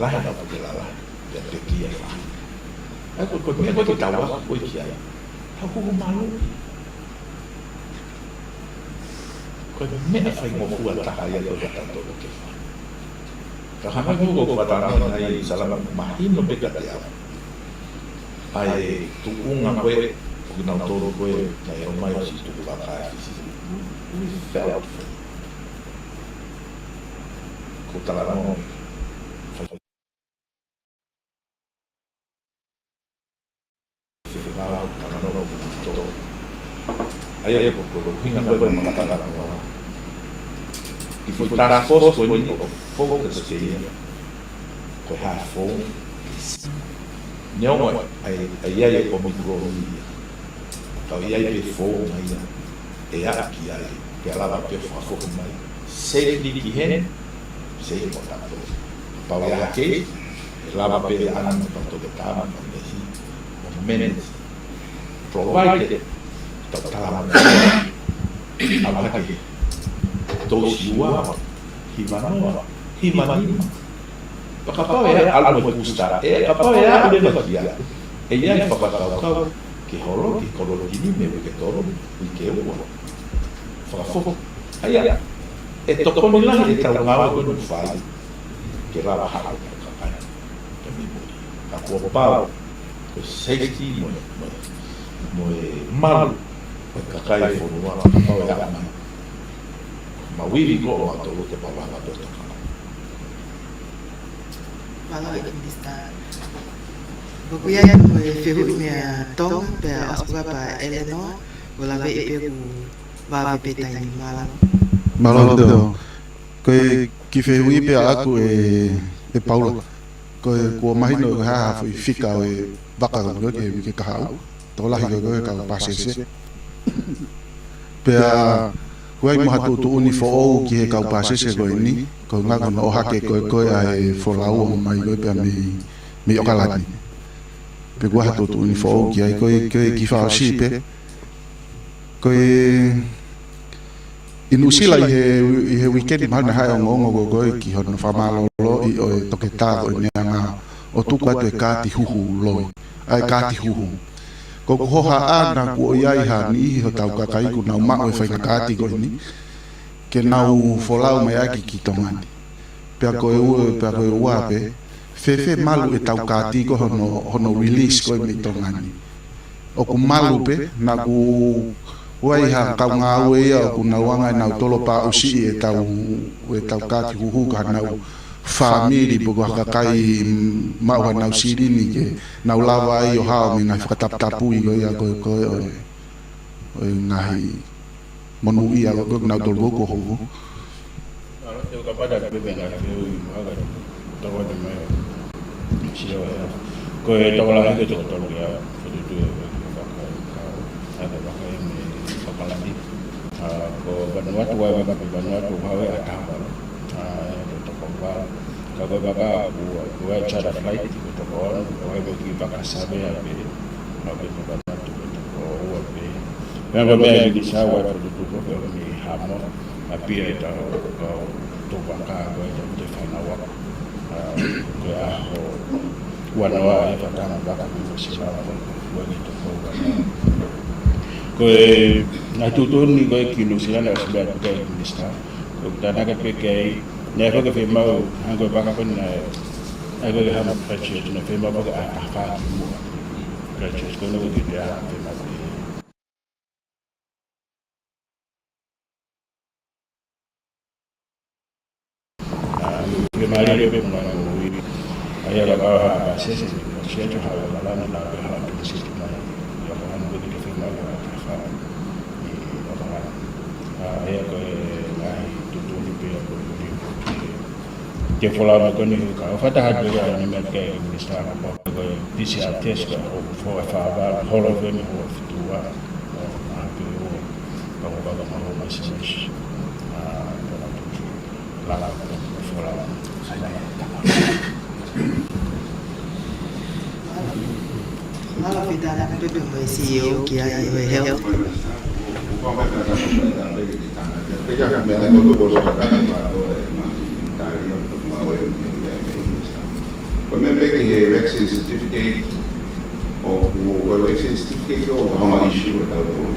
Lahi ʻenau pōpula lahi, pea pekia lahi. ʻA ia ko, ko e meʻa ko ē ke tau ako ko ē ki ai, tau huhu malu. Ko e meʻa faingofua taha ia ko ē kiate kitautolu ke fai. Ka hangē ko ʻeku faʻa talanoa ʻi Salama, mahino pē kiate au ʻa e tuʻunga ko ē ʻo kinautolu ko ē naʻe ō mai ʻo ʻosi tukuvakā ʻi Fisi. We felt for it. Ko e talanoa fai. ʻA ia ko e, ko e ʻuhinga ko ē ʻoku ou talanoa ki he foʻi task force ko eni ʻoku focus ki ai. Ko e hā e founga? Neongo ʻa e, ʻa e ʻi ai e ʻOmicron ia, ka ʻoku ʻi ai pē founga ia ʻe aʻu ki ai, pea lava pē ʻo fakafoki mai safely ki heni, safe mo tautolu. Kapau ʻe ʻi ai ha case, ʻe lava pē ʻe ʻana mo tautolu ke tama mo mehi mo manage, provided tau tala mai ʻalu hake tolu ua, hiva noa, hiva nima. Pea kapau ʻe ʻalu mo e booster, ʻe kapau ʻe ʻalu leva ki ai, ʻe ʻi ai e fakakaukau ke holo ki he kolonitini mei he uike tolu, uike ua, fakafoki. ʻA ia, ʻe tokoni lahi ʻetau ngāue ko eni ʻoku fai ke lava haʻu e kakai ke mimoli. Ka kuo pau ko e safety mo e, mo e, mo e malu ʻo e kakai e fonua, kapau ʻe ʻalu mai. Mau ivi ko ē ʻo mautolu ke mau lava pē ʻo tokanga. Mālō ʻEiki Minisitā. ʻOku ʻi ai mo e fehuʻi meia Tonga, pea ʻosi pē ʻa Eleanor, ʻo lave ʻi pē ʻoku vave pē taimi. Mālō. Mālō ʻaupito. Ko e kiʻi fehuʻi pē ʻaʻaku ē, ʻe Paula. Ko e kuo mahino ko e hā ha foʻi fika ʻo e vaka ko ē ki he uike kahaʻu, tokolahi ko ē ko e kau pāsese. Pea kuo ʻi ai mo ha tuʻutuʻuni foʻou ki he kau pāsese ko eni, ko e ʻuhinga ko hono ʻohake ko ē ko ē ʻa e folau ʻo ʻomai ko ē pea mei, mei ʻOkalani. Pea kuo ʻi ai ha tuʻutuʻuni foʻou ki ai, ko e, ko e kiʻi fakaʻosi pē. Ko e ʻi Nuʻusila ʻi he, ʻi he uike ni mahalo naʻe haʻu e ongoongo ko ē ko ē ki hono fakamālōlōʻi ʻo e toketā ko ʻene anga ʻo tuku atu e kaati huhu loi, ʻa e kaati huhu. Ko ʻeku hohaʻa naʻa kuo ʻi ai ha niʻihi hotau kakai kuo nau maʻu e faʻahinga kaati ko eni, ke nau folau mai ʻaki ki Tonga ni. Pea ko e ua, pea ko e ua pē, fēfē malu ʻetau kaati ko hono, hono release ko ē mei Tonga ni. ʻOku malu pē, naʻa ku ʻi ai ha kau ngāue ia ʻoku nau anga ʻenau tolo pā ʻusiʻi ʻetau, ʻetau kaati huhu ki haʻanau fāmili pe ko ha kakai maʻu haʻanau silini ke nau lava ai ʻo hao mei he ngaahi fakataputapui ko ia ko ē, ko ē ʻo e, ʻo e ngaahi monūʻia ko ē ʻoku nau tolo ko ē ʻoku hoko. Alo, te u kapata pē pē ngaahi fehuʻi mo e haka tau atu mai. Sio ē. Ko e tokolahi ko e toko tolu ia, ko e tutu e, ko e vaka, ka, ʻa e vaka ʻi Okalani. ʻA, ko Vanuatu ʻa e vaka pē Vanuatu ʻoku hao ʻe taha valu. ʻA, ʻe toko valu. Ka ko e vaka ʻoku, ʻoku ʻi ai e charter flight, ko e toko ono, ʻoku ʻi ai mo e kiʻi vaka Savea pē. ʻA, ko e toko Vanuatu, ko e toko ua pē. Pea ko e meʻa ʻi Nisau ʻa e tutu ko ē mei Haʻamoa, ʻa pē ʻetau, ʻetau vaka ko ē ʻetau te fānau ʻa, ʻa, ko e ʻaho ua noa e fakataha vaka mei Nuʻusila ko ē, ua ni toko ua noa. Ko e ngaahi tuʻutuʻuni ko ē ki Nuʻusila naʻe ʻosi meʻa atu ki ai e Minisitā. Ko e tānaki pē ki ai, naʻe ko e ke fiemaʻu, hangē ko e vaka ko ē naʻe, naʻe ko e ke hama graduate, naʻe fiemaʻu ko e ke ʻaho taha fā kimuʻa graduate, ko ena ko e ke te ʻaho fiemaʻu pē. ʻA, fiemālie pē mo e ngaahi moʻui. ʻA ia ka ʻi ai ha pāsese, ʻosi atu ha ʻaho ʻi ʻOkalani, naʻa pē ha pāsese mai ʻi ʻOkalani, ko e ke fiemaʻu ʻa e fā ʻi ʻOkalani. ʻA, ʻa ia ko e ngaahi tuʻutuʻuni pē ʻa ko e ke folau mai ko eni he ka ʻoku fakataha atu ʻa e meʻa ki he Minisitā ka pau. Ko e P C R test ko e holo fē mei he holo fitu ua, ʻo ʻapi ua, ka ko e kaka maho mai se misi. ʻA, ko e lala ko e fola. Mālō. Mālō Pita, na ka pepe mai C E O ki ai ʻo e health. Ko e meʻa pē ki he vaccine certificate, ʻoku, ko e vaccine certificate ʻoku hanga ʻo issue ʻe tautolu.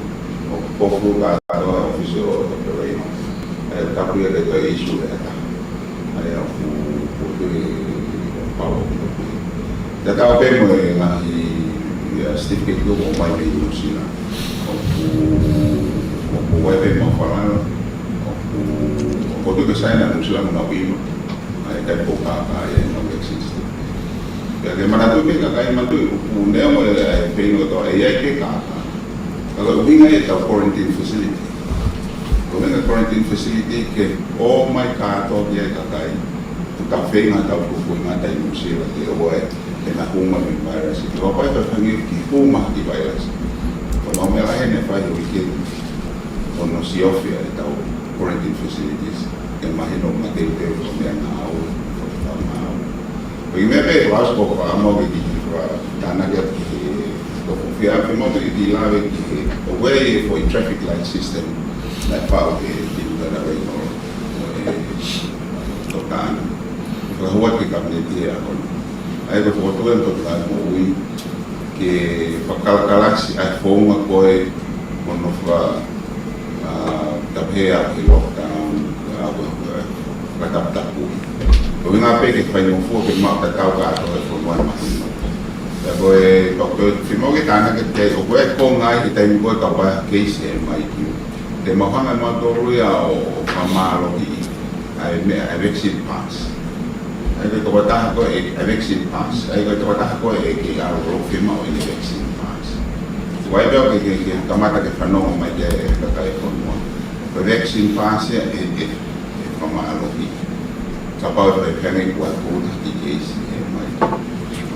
ʻOku, ʻoku fuka ʻa e office ʻo Doctor Reynolds. ʻE, tapu ia ke toe issue ʻe ha taha. ʻA ia ʻoku, ʻoku tui pau ʻoku tui. Tatau pē mo e ngaahi, ia, certificate ʻoku ʻomai mei Nuʻusila. ʻOku, ʻoku ʻi ai pē maʻu falala. ʻOku, ʻoku tui ke saina Nuʻusila mo nau ʻilo. ʻA ia, ʻikai ko e kākā ia ʻenau vaccine certificate. Pea ke manatuʻi pē kakai manatuʻi, ʻoku neongo e, e pehē ʻe he toʻa ʻe ʻi ai pē kākā. Ka ko e ʻuhinga ia ʻetau quarantine facility. Ko e ʻuhinga e quarantine facility ke ʻomai kātoa ki ai e kakai. Ko ʻetau feinga, ʻetau kukuinga ʻi Nuʻusila ke ʻoua ʻe, ʻe nau hū mai mei he vailasi. Ko e pai ka fangio ki hū mai ki he vailasi. Ko e meʻa lahi eni ʻe fai he uike ni. ʻO nau siofi ʻetau quarantine facilities. Ke mahino mateuteu ko e meʻa naʻa ʻoku, ko e meʻa naʻa ʻoku. Ko e meʻa pē ʻoku ou fakaʻamu ke kiʻi fakatānaki atu ki he toko fia, fiemaʻu ke kiʻi lave ki he, ʻoku ʻi ai e foʻi traffic light system naʻe pau ke kiʻi lave ʻo, ʻo e, ʻo tāna. Fakahua ki he Kapineti he ʻaho ni. ʻA ia ko e fokotuʻu ʻeni ʻa e Potungāue Moʻui, ke fakakalakalasi ʻa e founga ko ē ʻo hono faka-, ʻa, tapehē ʻa e lockdown, ʻa, ʻo, ʻo, fakataputapui. Ko e ʻuhinga pē ke faingofua ke maʻu tatau kātoa e fonua ʻi māhina. Pea ko e, ko e, ko e fiemaʻu ke tānaki atu ki ai, ʻoku ʻi ai e konga ʻi he taimi ko ē kapau ʻe keisi e mai ki. Te mau hanga ʻe mautolu ia ʻo, ʻo fakamālohiʻi ʻa e meʻa, ʻa e vaccine pass. ʻA ia ko e tokotaha ko ē, ʻa e vaccine pass. ʻA ia ko e tokotaha ko ē ʻe kei ʻalu ʻo fiemaʻu ʻene vaccine pass. Ko e meʻa ke, ke, ke kamata ke fanongo mai ki ai e kakai e fonua. Ko e vaccine pass ia ʻe, ʻe, ʻe fakamālohiʻi. Kapau ʻe fai pehē ange kuo ʻi ai ha kiʻi keisi ʻe mai.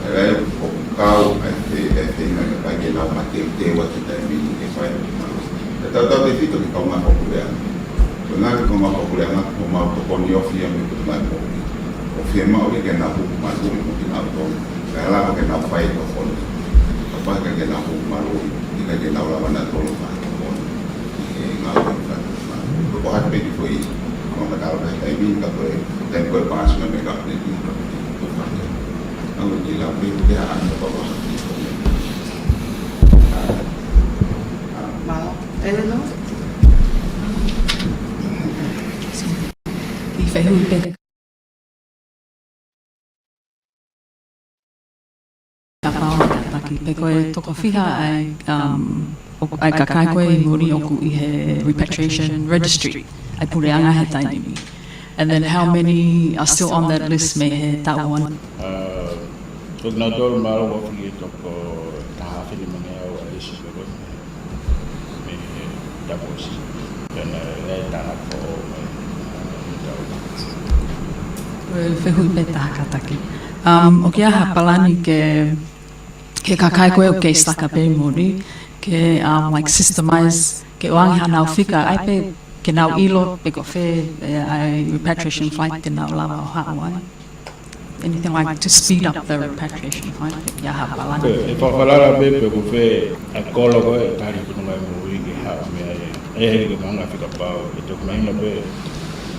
ʻA ia ʻoku kau ai e, e, e, e, ke nau mateuteu atu he taimi ni ke fai e fakamālohiʻi. Pea tautautefito ki he kaungā fakapuleʻanga. Ko e ngaahi kaungā fakapuleʻanga, ko homau tokoni ofi ia mei he Potungāue Moʻui. ʻOku fiemaʻu ia ke nau hū maluʻi mo kinautolu. Kae lava ke nau fai e tokoni. Kapau ʻikai ke nau hū maluʻi, ʻikai ke nau lava nautolu ʻo fai e tokoni. ʻI he ngāue ʻa e fakapuleʻanga. Ko e hā pē ki he foʻi, ko e matala pē taimi ni ka ko e, taimi ko ē pass mai mei he Kapineti. Ko e hā pē. Ka ko e kiʻi lave pē, ko e hā ʻa e tokoni. Mālō. Eleanor? Kiʻi fehuʻi pē. Kapau ʻe kātaki, pe ko e toko fiha ʻa e, um, ʻa e kakai ko ē ʻi muli ʻoku ʻi he repatriation registry ʻa e puleʻanga he taimi ni. And then how many are still on that list mei he taʻu ua? Uh, ʻoku nau tolu mālō ua fili toko taha afe nima ngeau ʻa e lisi pē ko ē. Mei he tapu ʻosi. Pea naʻe ʻi ai e tānaki foʻou mei he taʻu. Ko e fehuʻi pē taha kātaki. Um, ʻoku ʻi ai ha palani ke, ke kakai ko ē ʻoku kei stuck pē ʻi muli, ke, um, like, systemize, ke ʻoange haʻanau fika, ʻai pē ke nau ʻilo pe ko fē, eh, ʻa e repatriation flight te nau lava ʻo haʻu ai. Anything like to speed up the repatriation flight? ʻIa ha palani. ʻE, ʻe fakafalala pē pe ko fē ʻa e kolo ko ē ʻe tali Potungāue Moʻui ke haʻu mei ai. ʻE, ʻe, ke maʻu ha fika pau. ʻE toki mahino pē,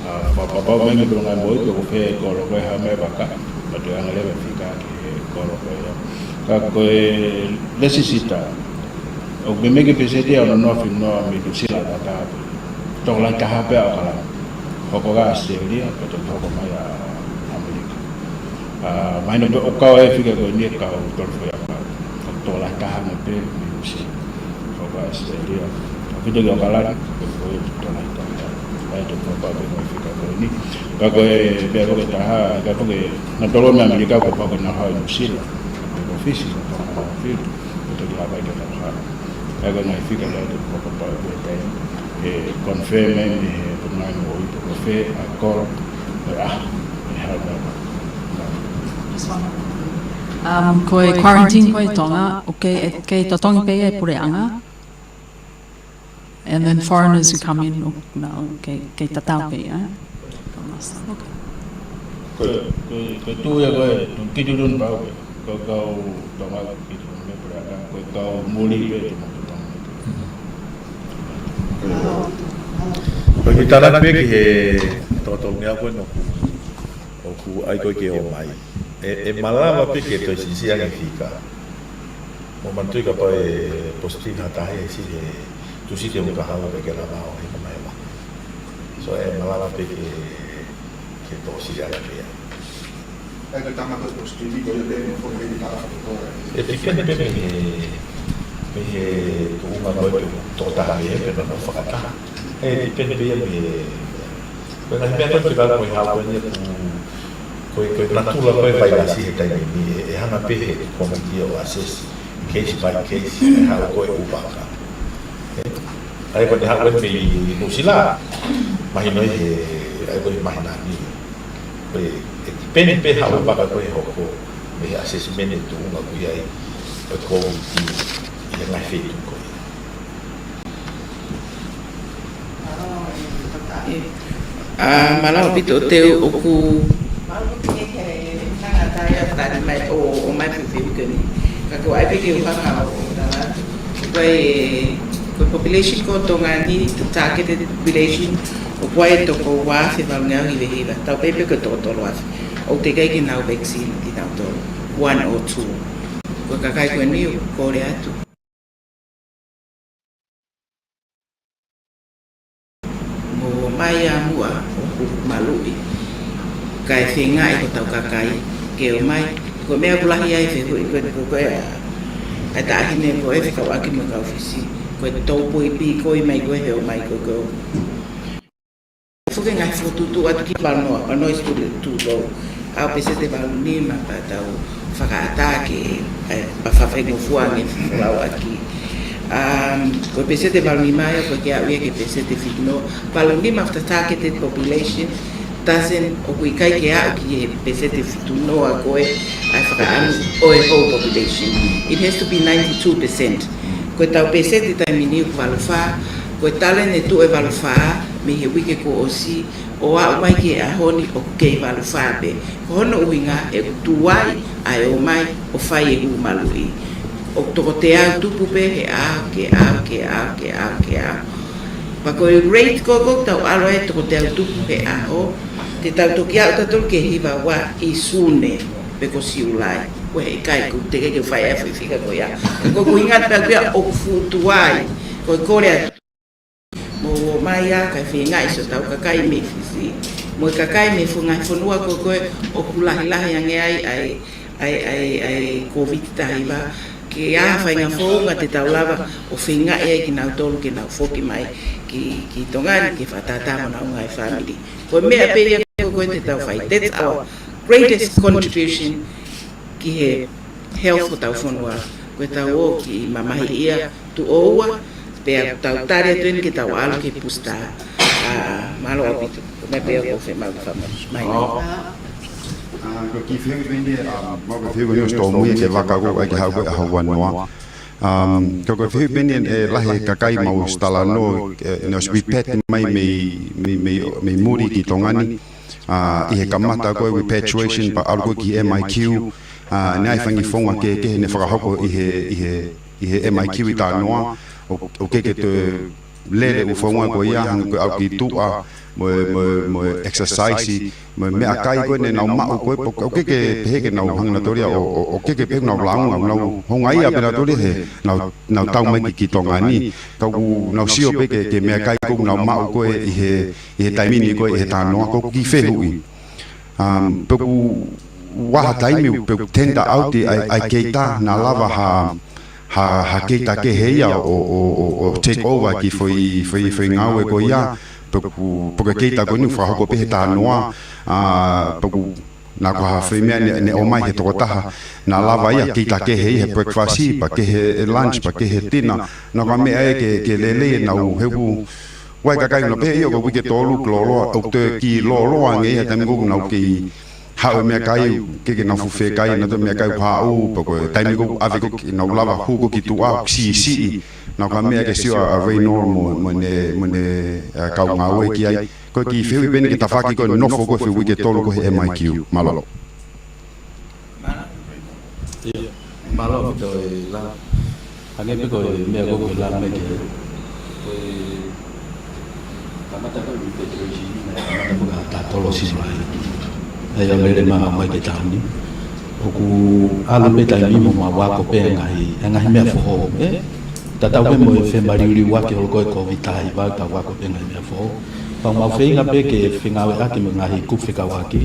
ʻa, fakapapau mei he Potungāue Moʻui pe ko fē kolo ko ē haʻu mei ai vaka. Pea toe ʻange leva e fika ki he kolo ko ē. Ka ko e lēsisita. ʻOku meimei ke peseti ʻe ono noa fika noa mei Nuʻusila ʻe taha pē. Tokolahi taha pē ʻa ʻAokalani. Hoko ki ʻAositelēlia, pea toki hoko mai ʻa ʻAmelika. ʻA, mahino pē ʻoku kau e fika ko eni ʻe kau tolu fē ʻa kau. Tokolahi taha ange pē mei Nuʻusila. Hoko ki ʻAositelēlia. ʻAupito ki ʻAokalani, pea ko e tokolahi taha. ʻA ia toki fakapapau pē ko e fika ko eni. Ka ko e, pea ko e taha, ka ko e, naʻa tolu mei ʻAmelika, kuo pau ke nau haʻu ʻi Nuʻusila. Ko e ʻōfisi, ko e fili. Ko e toki lava ke nau haʻu. ʻA ia ko e ngaahi fika naʻe toki fakapapau ko e taimi ʻe confirm mai mei he Potungāue Moʻui pe ko fē ʻa e kolo, ʻe, ʻa, ʻe haʻu mai. Just one. Um, ko e quarantine ko ē ʻi Tonga, ʻoku kei, kei totongi pē ia ʻe he puleʻanga. And then foreigners who come in, ʻoku nau kei, kei tatau pē ia. Okay. Ko, ko, ko e tuʻu ia ko ē, tuʻu ki tuʻu pau pē. Ko e kau Tonga ki tuʻu pē puleʻanga, ko e kau muli pē tuʻu mo tuʻu. Ko e kiʻi tānaki pē ki he tōtōmia ko ē ʻoku, ʻoku ʻai ko ē ke ō mai. ʻE, ʻe malava pē ke toe siʻisiʻi ange fika. Mou manatuʻi kapau ʻe positive ha taha ʻi he Tūsite ʻo ka hala pē ke lava ʻo heka mai ʻo lava. So ʻe malava pē ke, ke toe siʻisiʻi ange pē ia. ʻE, ko e tama ko ē positive ko ia pē mo e foʻi pē tala fakatō. ʻE depend pē mei he, mei he tuʻunga ko ē pe tokotaha mei he pe nau fakataha. ʻE depend pē ia mei he, ko e ngaahi meʻa ko ē ke kau mo e hau ko eni ʻoku, ko e, ko e natula ko ē vailasi he taimi ni, ʻe, ʻe hanga pē he komiti ʻo assess case by case, ʻe haʻu ko ē ʻū vaka. ʻE, ʻa ia ko ʻene haʻu ko ē mei Nuʻusila, mahino ʻi he, ʻa ia ko e mahino ni. ʻE, ʻe depend pē haʻu vaka ko ē hoko, mei he assessment ʻe tuʻunga ko ia ʻi, ʻe ko ʻi, ʻi he ngaahi feituʻu ko ia. ʻE, ʻa, mālō ʻaupito Teu ʻoku. Mālō ʻaupito ke he tangata ia tali mai ʻo, ʻo mai pē fehuʻi ko eni. Ka ko e ʻai pē ke u hanga ʻo tala atu. Ko e, ko e population ko ē ʻo Tonga ni, targeted population, ʻoku ʻi ai e toko ua afe valungeau hiva hiva. Tau pehē pē ko e toko tolu afe. ʻOku teʻeki ai ke nau vaccine kinautolu. One or two. Ko e kakai ko eni ʻoku kole atu. Mo mai ʻa muʻa ʻoku maluʻi. Kae feingaʻi hotau kakai ke ō mai. Ko e meʻa ʻoku lahi ai e fehuʻi ko ē ko ē ʻa e taʻahine ko ē fekauʻaki mo e kau Fisi. Ko e tau poi pī ko ē mai ko ē he ō mai ko ē ko ē. Fuke ngaahi fokotuʻutuʻu atu ki he valu noa, valu noa ʻi he tuʻu lou. ʻA e peseti valu nima pea tau fakaʻatā ke, ʻe, pea fakafaingofua ange e folau ʻaki. Um, ko e peseti valu nima ia ko e ke aʻu ia ki he peseti fitu noa. Valu nima of the targeted population doesn't, ʻoku ʻikai ke aʻu ki he peseti fitu noa ko ē ʻa e fakaʻamu ʻo e whole population. It has to be ninety-two percent. Ko e tau peseti taimi ni ʻoku valu fā, ko e tala ʻene tuʻu e valu fā, mei he uike kuo ʻosi, ʻo aʻu mai ki he ʻaho ni ʻoku kei valu fā pē. Ko hono ʻuhinga he ʻoku tuai ʻa e ō mai ʻo fai e hū maluʻi. ʻOku toko teau tupu pē he ʻaho ki he ʻaho ki he ʻaho ki he ʻaho ki he ʻaho. Pea ko e rate ko ē ʻoku tau ʻalu ai toko teau tupu he ʻaho, te tau toki aʻu tautolu ki he hiva ua ʻi Sune pe ko Siulai. Ko e ʻikai, ʻoku teʻeki ke fai ʻa e foʻi fika ko ia. Ko e ʻuhinga pē ko ia ʻoku fuʻu tuai. Ko e kole atu. Mou ō mai ā kae feingaʻi siʻotau kakai mei Fisi mo e kakai mei he ngaahi fonua ko ē ko ē ʻoku lahilahi ange ai ʻa e, ʻa e, ʻa e, ʻa e Kōviti taha hiva. Ke ʻi ai ha faʻahinga founga te tau lava ʻo feingaʻi ai kinautolu ke nau foki mai ki, ki Tonga ni ke fakatātā mo honau ngaahi fāmili. Ko e meʻa pē ia ko ē te tau fai. That's our greatest contribution ki he health ʻo hotau fonua. Ko e tau ō ki mamahi ia tuʻo ua, pea tau tali atu eni ke tau ʻalu ki he booster. ʻA, mālō ʻaupito. Ko e meʻa pē ia ʻoku ou fiemaʻu ke fakamahino. ʻA, ko e kiʻi fehuʻi pē eni, ʻa, mau ko e fehuʻi pē eni ʻosi tōmui ke vaka ko ē ʻai ke haʻu ko ē ʻaho ua noa. Um, ko e, ko e fehuʻi pē eni ʻe lahi e kakai mau ʻosi talanoa, ʻe, ne ʻosi repatriate mai mei, mei, mei, mei muli ki Tonga ni. ʻA, ʻi he kamata ko ē repatriation pea ʻalu ko ē ki M I Q, ʻa, ne ʻi ai e faʻahinga founga kehekehe ne fakahoko ʻi he, ʻi he, ʻi he M I Q ʻi Talanoa, ʻo, ʻoku ʻikai ke toe lele e founga ko ia, hangē ko e ʻalu ki tuʻa, mo e, mo e, mo e exercise, mo e meʻakai ko ē ne nau maʻu ko ē, ʻoku ʻikai ke pehē ke nau hanga nautolu ia ʻo, ʻo, ʻoku ʻikai ke pehē ke nau lāunga, nau houngaʻia pē nautolu ia he nau, nau tau mai ki, ki Tonga ni. Ka ʻoku nau sio pē ki he, ki he meʻakai ko ē ʻoku nau maʻu ko ē ʻi he, ʻi he taimi ni ko ē ʻi he Talanoa, ko e kiʻi fehuʻi. Um, pe ʻoku ʻi ai ha taimi pe ʻoku tender out ʻa e, ʻa e keita, naʻa lava ha, ha, ha keita kehe ia ʻo, ʻo, ʻo, ʻo take over e kiʻi foʻi, foʻi, foʻi ngāue ko ia, pe ʻoku, pe ko e keita ko eni ʻoku fakahoko pē he Talanoa, ʻa, pe ʻoku, naʻa ko ha foʻi meʻa ne, ne ʻomai he tokotaha, naʻa lava ia keita kehe ia he breakfast, pea kehe e lunch, pea kehe e dinner, naʻa ko ha meʻa ia ke, ke lelei ʻenau, he ʻoku ʻi ai e kakai ʻoku nau pehē ia ko e uike tolu ke lōloa, ʻoku toe kiʻi lōloa ange ia he taimi ko ē ʻoku nau kei, haʻu e meʻakai, ke ke nau fuʻu fekai, naʻa tau meʻakai ʻoku haʻu, pea ko e taimi ko ē ʻave ko ē ke nau lava hū ko ē ki tuʻa, siʻisiʻi, naʻa ko ha meʻa ke sio ʻa Reynor mo, mo ʻene, mo ʻene, ʻa, kau ngāue ki ai. Ko e kiʻi fehuʻi pē eni ke tafoki ko ē nofo ko ē he uike ʻe tolu ko ē he M I Q. Mālō. ʻIo, mālō ʻaupito e la. Hangē pē ko e meʻa ko ē ko e la mai ke. Ko e kamata ko ē ʻi he Federation, kamata ko ē ʻa Tatolo Silai. ʻA ia ʻo lele mai ʻo aʻu mai ki he taimi ni. ʻOku ʻalu pē taimi mo mau ako pē ngaahi, ngaahi meʻa foʻou, ē? Tatau pē mo e femaliuliuaki holo ko ē Covid taha hiva, tau ako pē ngaahi meʻa foʻou. Pea mau feinga pē ke fengāueʻaki mo e ngaahi kupu fekauʻaki,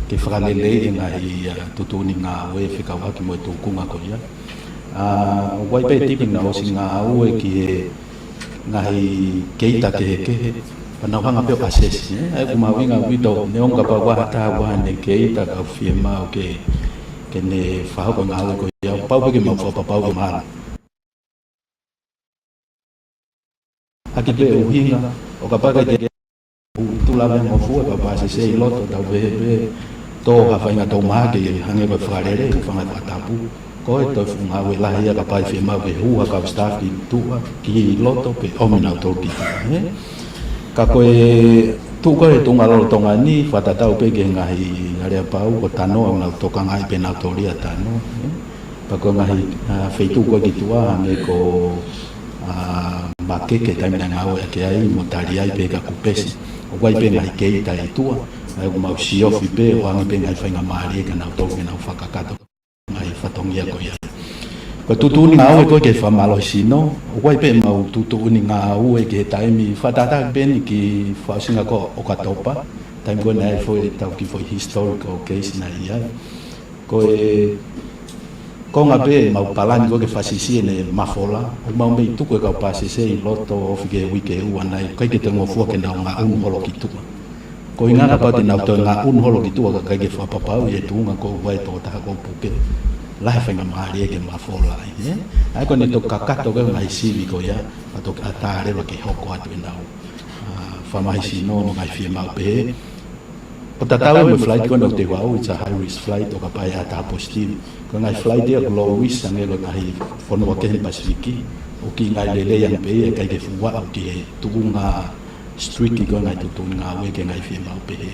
ke fakaleleiʻi e ngaahi, ʻa, tuʻutuʻuni ngāue fekauʻaki mo e tūkunga ko ia. ʻA, ʻoku ʻi ai pē timi naʻa nau ʻosi ngāue ki he ngaahi keita kehekehe, pea nau hanga pē ʻo assess, ē? ʻA ia ʻoku mahuʻinga ʻaupito, neongo kapau ʻoku ʻi ai ha taha ʻoku ʻi ai haʻane keita ka ʻoku fiemaʻu ke, ke ne fakahoko e ngāue ko ia, pau pē ke mau fakapapauʻi ʻoku mālohi. ʻAki pē ʻuhinga, ʻo kapau ʻikai ke tuʻu lava e ngofua, kapau ʻe sesei loto, tau pehē pē, tō ha faʻahinga tō mahaki, hangē ko e fakalele, ko e faʻahinga fakatapu. Ko e toe fuʻu ngāue lahi ia kapau ʻe fiemaʻu ke hū ha kau staff ki tuʻa, ki loto, pea ʻomi nautolu ki tuʻa, ē? Ka ko e tuʻu ko ē he tuʻunga lolotonga ni, fakatatau pē ki he ngaahi aleapau, ko Tanoa, nau tokangaʻi pē nautolu ia ʻa Tanoa, ē? Pea ko e ngaahi, ʻa, feituʻu ko ē ki tuʻa, hangē ko, ʻa, Makeke taimi naʻe ngāueʻaki ai, mo Taliai pē ka Kupesi. ʻOku ʻi ai pē ngaahi keita ʻi tuʻa, ʻa ia ʻoku mau siofi pē, ʻo ʻoange pē ngaahi faingamālie kia nautolu ke nau fakakakato ngaahi fatongia ko ia. Ko e tuʻutuʻuni ngāue ko ē ke fakamālohisino, ʻoku ʻi ai pē ʻemau tuʻutuʻuni ngāue ki he taimi fakatātā pē eni ki he fakaʻosinga ko ē ʻo ʻOkatopa, taimi ko ē naʻe foʻi ʻetau kiʻi foʻi historical case naʻe ʻi ai. Ko e konga pē ʻemau palani ko ē ke fakasiʻisiʻi ʻene mafola, ʻoku mau mei tuku e kau pāsese ʻi loto ofi ki he uike ʻe ua nai, ʻikai ke toe ngofua ke nau ngaʻunu holo ki tuʻa. Ko e ʻuhinga kapau te nau toe ngaʻunu holo ki tuʻa ka ʻikai ke fakapapauʻi e tuʻunga ko ē ʻoku ʻi ai e tokotaha ko ē ʻoku puke, lahi e faingamālie ke mafola ai, ē? ʻA ia ko ʻene toki kakato ko ē ngaahi sivi ko ia, ʻa toki ʻatā leva ke hoko atu ʻenau, ʻa, fakamālohisino mo e ngaahi fiemaʻu pehē. ʻO tatau mo e flight ko ē naʻa tau ʻalu, it's a high risk flight ʻo kapau ʻe ʻatā positive. Ko e ngaahi flight ia ʻoku low risk hangē ko e ngaahi fonua kehe Pasifiki, ʻoku kiʻi ngaahi lelei ange pē ia, ʻikai ke fuʻu aʻu ki he tuʻunga strict ko ē ngaahi tuʻutuʻuni ngāue ki he ngaahi fiemaʻu pehē.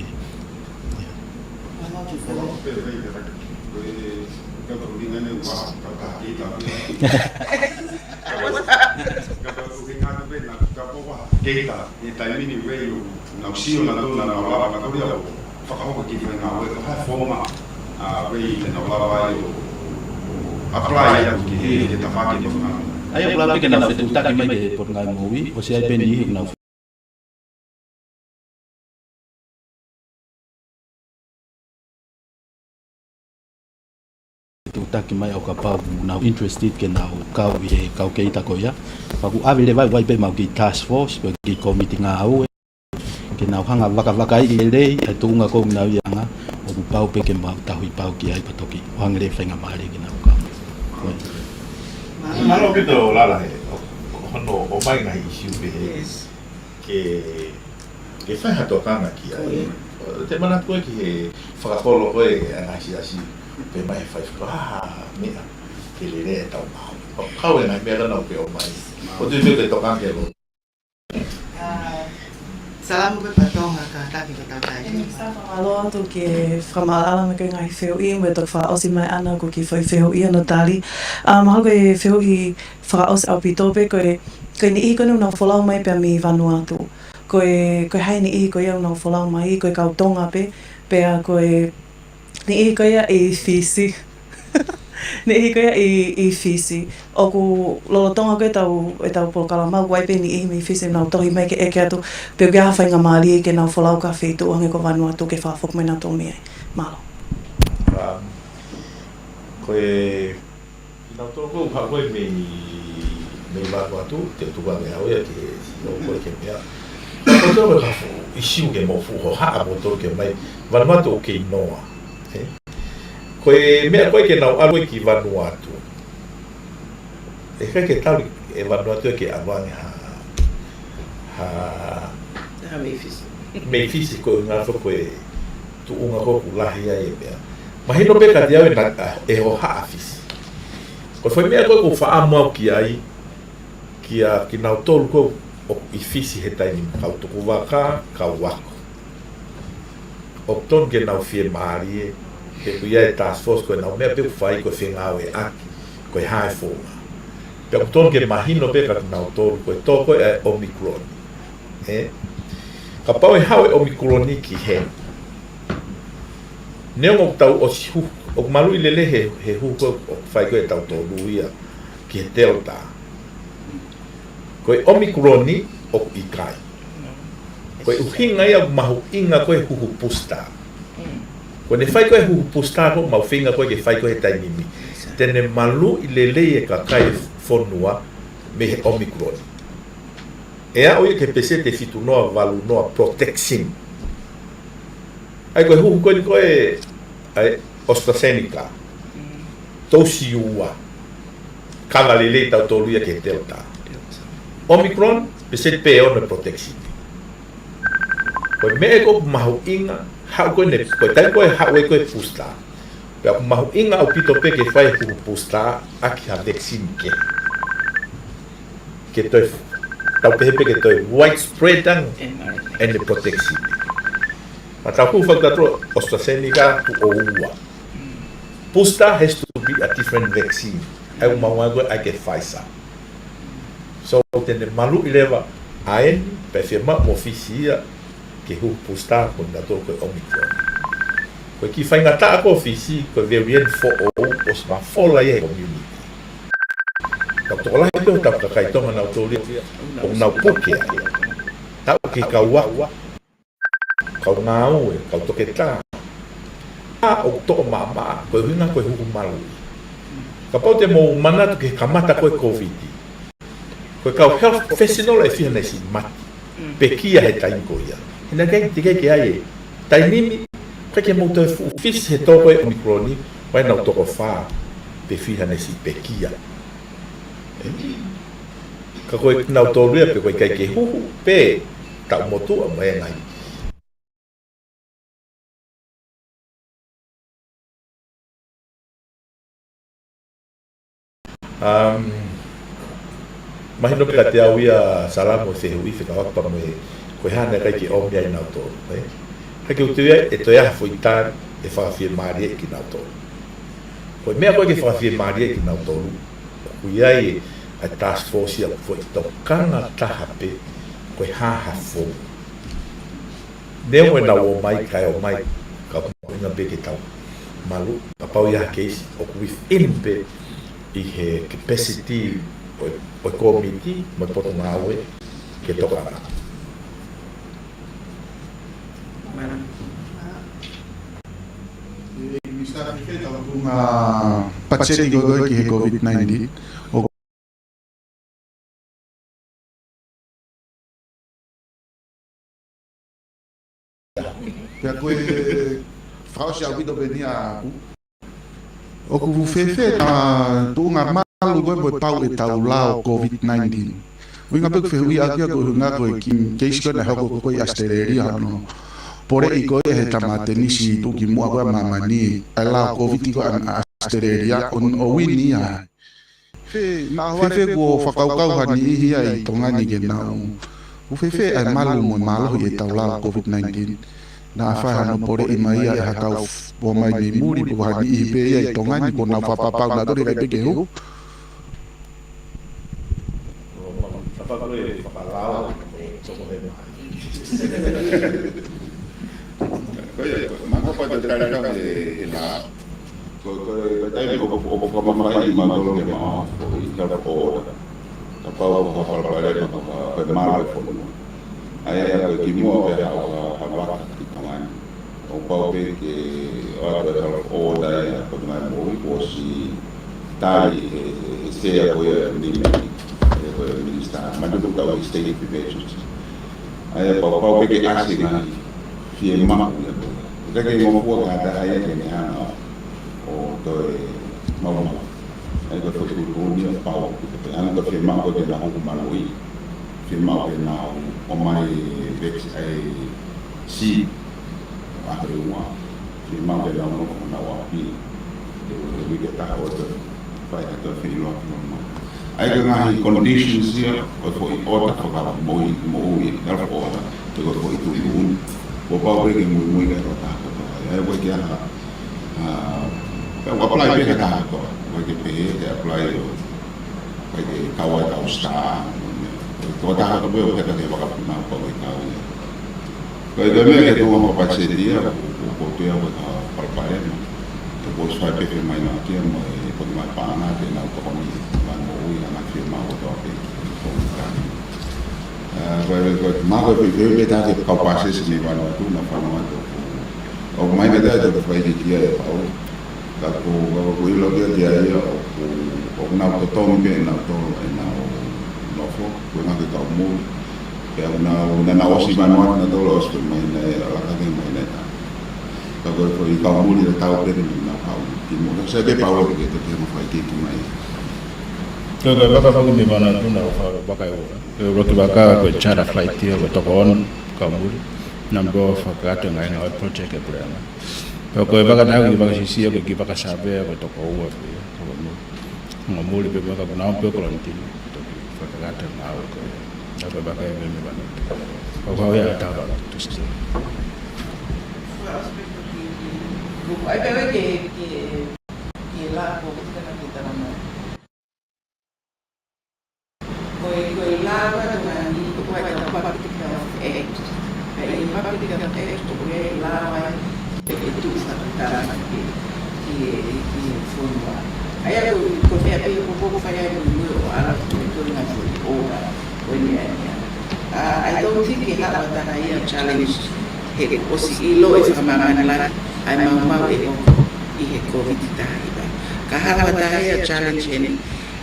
Keita, ʻi he taimi ni ʻoku nau sio nautolu naʻa nau lava nautolu ia ʻo fakahoko e kiʻi faingāue ko e hā e founga, ʻa, ʻoku nau lava ai ʻo apply atu ki he, ki he tafaʻaki ʻo e ngāue. ʻA ia ʻoku lava pē ke nau fetuʻutaki mai ki he Potungāue Moʻui, ʻosi ʻi ai pē e niʻihi ʻoku nau fetuʻutaki mai ʻo kapau ʻoku nau interested ke nau kau ʻi he kau keita ko ia. Pea ʻoku ʻave leva ʻe au pē ʻemau kiʻi task force, pe kiʻi kōmiti ngāue, ke nau hanga ʻo vakavakaiʻi lelei e tuʻunga ko ē ʻoku nau ʻi ai, ʻoku pau pē ke mau tauhi pau ki ai pea toki ʻoange leva e faingamālie ke nau kau. Mālō ʻaupito Lala he, ʻo, ʻo hono ʻomai e ngaahi ʻisiū pehē. Yes. Ke, ke fai ha tokanga ki ai. Ko ia. ʻOku ou manatu ko ē ki he fakakolo ko ē ʻa e ngaahi siasi, pehē mai e faifekau, ha, ha meʻa ke lele ʻetau maau. ʻOku kau e ngaahi meʻa naʻa nau pehē ʻomai. ʻOku ou tui pē ke tokanga ki ai. ʻA, Salamu pē Patonga, kātaki ke tau tai. Fakamālō atu ki he fakamaʻalaʻala mai ko ē ngaahi fehuʻi, mo e toki fakaʻosi mai ʻana ko e kiʻi foʻi fehuʻi ʻo nau tali. ʻA, mahalo ko e fehuʻi fakaʻosi ʻaupito pē ko e, ko e niʻihi ko ē naʻa nau folau mai pē mei Vanuatu. Ko e, ko e hā e niʻihi ko ia naʻa nau folau mai, ko e kau Tonga pē, pea ko e niʻihi ko ia ʻi Fisi. Niʻihi ko ia ʻi, ʻi Fisi. ʻOku lolotonga ko ē ʻetau, ʻetau polokalama, ʻoku ʻi ai pē niʻihi mei Fisi naʻa nau tohi mai ke ʻeke atu pe ʻoku ʻi ai ha faingamālie ke nau folau ki ha feituʻu hangē ko Vanuatu ke fakafoki mai nautolu mei ai. Mālō. Um, ko e, kinautolu ko ē ʻoku haʻu ko ē mei, mei Vanuatu, te u tuku ange au ia ke, ʻo ko ē ke meʻa. Ko e tau ka fu, ʻisiū ke mou fuʻu hohaʻa moutolu ke ō mai, Vanuatu ʻoku kei noa. Ē? Ko e meʻa ko ē ke nau ʻalu ai ki Vanuatu, ʻe ʻikai ke tali ʻe Vanuatu ia ke ʻalu ange ha, ha, ha mei Fisi. Mei Fisi ko e ʻuhinga foki ko e tuʻunga ko ē ʻoku lahi ai e meʻa. Mahino pē kiate au ʻe na-, ʻe hohaʻa Fisi. Ko e foʻi meʻa ko ē ʻoku ou faʻa ʻamu au ki ai, kia kinautolu ko ē ʻoku ʻi Fisi he taimi ni, kau tukuvaka, kau ako. ʻOku totonu ke nau fiemālie, he ʻoku ʻi ai e task force ko ʻenau meʻa pē ʻoku fai ko e fengāueʻaki, ko e hā e founga. Pea ʻoku totonu ke mahino pē kia kinautolu ko e tō ko ē ʻa e Omicron. Ē? Kapau ʻe haʻu e Omicron ki heni, neongo ʻoku tau ʻosi huhu, ʻoku maluʻi lelei he, he huhu ko ē ʻoku fai ko ē ʻe tautolu ia ki he Delta. Ko e Omicron ʻoku ʻikai. Ko e ʻuhinga ia ʻoku mahuʻinga ko ē huhu booster. Ko ʻene fai ko ē huhu booster ko ē ʻoku mahuʻinga ko ē ke fai ko ē he taimi ni. Te ne maluʻi lelei e kakai e fonua mei he Omicron. ʻE aʻu ia ki he pēseti ʻe fitu noa valu noa protection. ʻA ia ko e huhu ko eni ko ē ʻa e AstraZeneca, tausi ua, kava lelei tautolu ia ki he Delta. Omicron, pēseti pē ʻe ono e protection. Ko e meʻa ʻoku mahuʻinga, haʻu ko ē ne, ko e taimi ko ē haʻu ai ko ē booster. Pea ʻoku mahuʻinga ʻaupito pē ke fai huhu booster ʻaki ha vaccine kehe. Ke toe, tau pehē pē ke toe widespread ʻa e, ʻene protection. Ka tau huhu fakataha AstraZeneca tuʻo ua. Booster has to be a different vaccine. ʻA ia ʻoku mahuʻinga ko ē ʻai ki he Pfizer. So, te ne maluʻi leva ʻa eni, pea fiemaʻu mo Fisi ia ke huhu booster ko eni tautolu ko e Omicron. Ko e kiʻi faingataʻa ko ē ʻo Fisi, ko e variant foʻou ʻosi mafola ia he community. Ka tokolahi pē hotau kakai Tonga nautolu ia ʻoku nau puke ai. Taʻu ki he kau ako, kau ngāue, kau toketā. ʻA ʻoku toʻo maʻamaʻa, ko e ʻuhinga ko e huhu maluʻi. Kapau te mou manatu ki he kamata ko ē Covid, ko e kau health professional ʻe fiha nai siʻi mate. Pekia he taimi ko ia. He naʻe ʻikai, teʻeki ke ʻi ai e taimi ni, ʻikai ke mou toe fuʻu Fisi he tō ko ē Omicron, ʻoku ʻi ai ʻenau toko fā pe fiha nai siʻi pekia. Ka ko kinautolu ia pē ʻoku ʻikai ke huhu, pea taʻu motuʻa mo e ngaahi. Um, mahino pē kiate au ia Salamo e fehuʻi fekauʻaki pea mo e ko e hā naʻe ʻikai ke ʻomi ai kinautolu, ē? Ka ke u tui ai, ʻe toe ʻi ai ha foʻi taimi ʻe fakafiemālieʻi kinautolu. Ko e meʻa ko ē ke fakafiemālieʻi kinautolu, ʻoku ʻi ai ʻa e task force ia, foʻi tokanga taha pē, ko e hā ha founga. Neongo ʻenau ō mai, kae ō mai, ka ʻoku mahuʻinga pē ke tau malu, kapau ʻe ʻi ai ha keisi, ʻoku within pē ʻi he capacity ʻo e, ʻo e kōmiti, mo e potungāue, ke tokanga. Minisitā, fēfē ʻetau tuʻunga patiseti ko ē ki he Covid nineteen? ʻO Pea ko e fakaʻosi ʻaupito pē eni ʻaʻaku. ʻOku fēfē ʻa e tuʻunga malu ko ē mo e pau ʻetau lao Covid nineteen? ʻUhinga pē ʻoku fehuʻia ʻaki ia ko e ʻuhinga ko e kiʻi keisi ko ē naʻe hoko ko ē ʻi ʻAositelēlia hono poleʻi ko ē he tama tenisi tuʻukimuʻa ko ē ʻa māmani ʻa e lao Covid ko ē ʻa ʻAositelēlia ʻo, ʻo uini ia. Fē, naʻa fēfē kuo fakakaukau ha niʻihi ia ʻi Tonga ni ke nau, ʻoku fēfē ʻa e malu mo e mālohi ʻetau lao Covid nineteen? Naʻa fai hano poleʻi mai ia ʻe ha kau f-, ō mai mei muli, pe ko ha niʻihi pē ia ʻi Tonga ni kuo nau fakapapau nautolu ʻikai pē ke huhu. Ko ia, ko e, ma ko pa te tali ka e, e la. Ko, ko, ko e taimi ʻoku, ʻoku fakamamahiʻi mautolu ke maʻu ha foʻi health order. Kapau ko ha palopalema ko e, ko e malu e fonua. ʻA ia, ko e kimuʻa pea haʻu ha, ha vaka ki Tonga ni, ʻoku pau pē ke ʻoatu e health order ia ko e ngaahi moʻui kuo ʻosi tali he, he, he sea ko ia ni me, he ko e minisitā. Manatuʻi ko e state of emergency. ʻA ia, pau, pau pē ke ʻasi e ngaahi fiemaʻu ia ko ia. ʻIkai ke ngofua ha taha ia ke ne hanga ʻo toe maumau. ʻA ia, ko e foʻi tuʻutuʻuni ia pau. Pea hanga ko e fiemaʻu ko ē ke nau huhu maluʻi. Fiemaʻu ke nau ō mai e veks-, ʻa e si ʻaho ʻe ua, fiemaʻu ke nau nofo honau ʻapi. He ko e uike ʻe taha ʻo toe fai ha toe feʻiloaki mo mai. ʻA ia ko e ngaahi conditions ia, ko e foʻi ʻota fakamoʻui, moʻui, health order, pe ko e foʻi tuʻi ʻuni. Kuo pau pē ke muimui ki ai ʻa e tokotaha kotoa. ʻA ia ʻoku ʻikai ke ʻi ai ha, ʻa, ʻoku apply pē ki he tokotaha kotoa. ʻOku ʻikai ke pehē, ke apply ʻo ʻikai ke kau ai kau star. Ko e tokotaha kotoa pē ʻoku ʻikai ke vakapunau pau ke kau ia. Ko e, ko e meʻa ke tuʻu mo patiseti ia, ʻoku, ʻoku, ʻoku ou tui ʻoku ʻikai ha palopalema. ʻOku ʻosi fai pē feʻiloaki mo e, ʻoku ʻomai paʻanga ke nau tokoni, nau moʻui, ʻa e ngaahi fiemaʻu kotoa pē ki he tokotaha. ʻA, ko e, ko e, mahalo ko e, ko e, ko e meʻa ʻe taha ke kau pasesi mei Vanuatu, na Vanuatu. ʻOku mai ke tā ʻe toki fai ki kia e pau. Ka ko, ka ko ʻilo kia kia ia, ʻoku, ʻoku nau totongi pē ʻenau tolo, ʻenau nofo, ko e ngaahi kau muli. Pea ʻoku nau, naʻa nau ʻosi Vanuatu nautolu ʻosi pē mai naʻe, ʻalaka ke mai naʻe tā. Ka ko e foʻi kau muli ʻe tau pē naʻa nau kau ki mo. Ka sai pē pau ke toki mo fai ki ki mai. Ko e, ko e vaka foki mei Vanuatu na ʻo fa-, vaka e ua. Ko e ʻuluaki vaka ko e charter flight ia, ko e toko ono, kau muli. Namba ua fakakakato e ngaahi ngāue project e puleʻanga. Pea ko e vaka taha ki vaka sisio ke ki vaka savea ko e toko ua pē, toko ua. Ngaahi muli pē mo e kau punau pē ko London. Toki fakakakato e ngāue ko ē. Ka ko e vaka ia mei Vanuatu. Ko e vaka ia ʻa Vanuatu, Tuesday. Ai, pea ʻoku ke, ke, ke la ko, ko e, ko e lao ʻa Tonga ni, ko e Public Health Act. Pea ʻi he Public Health Act, ko e lao ia ʻe, ʻe tuʻu fakataha ki, ki he, ki he fonua. ʻA ia ko, ko e meʻa pē ko, ko, ko fai ai mo, mo ʻo ala ko e, ko e ngaahi foʻi ʻoka, ko e meʻa ia. Uh, I don't think ʻe haʻu ha taha ia challenge he ʻosi ʻilo ʻe fakamāmani lahi ʻa e maumau ʻe hoko ʻi he Kōviti taha hiva. Ka haʻu ha taha ia challenge heni,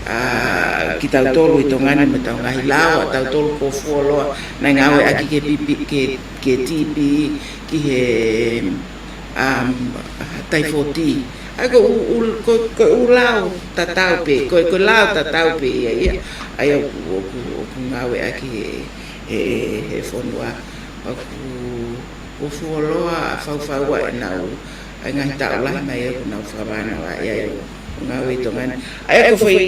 ʻa kitautolu ʻi Tonga ni mo ʻetau ngaahi lao, ʻa tautolu kuo fuoloa naʻe ngāueʻaki ki he pipi, ki he, ki he TB, ki he, um, taifooti. ʻA ia ko e ʻū, ʻū, ko, ko e ʻū lao tatau pē, ko, ko e lao tatau pē ia, ia. ʻA ia ʻoku, ʻoku, ʻoku ngāueʻaki he, he, he fonua. ʻOku, ʻoku fuoloa faufau ʻenau, ʻa e ngaahi taʻu lahi mai ʻoku nau fakamānava ai ʻo ngāue ʻi Tonga ni. ʻA ia ko e foʻi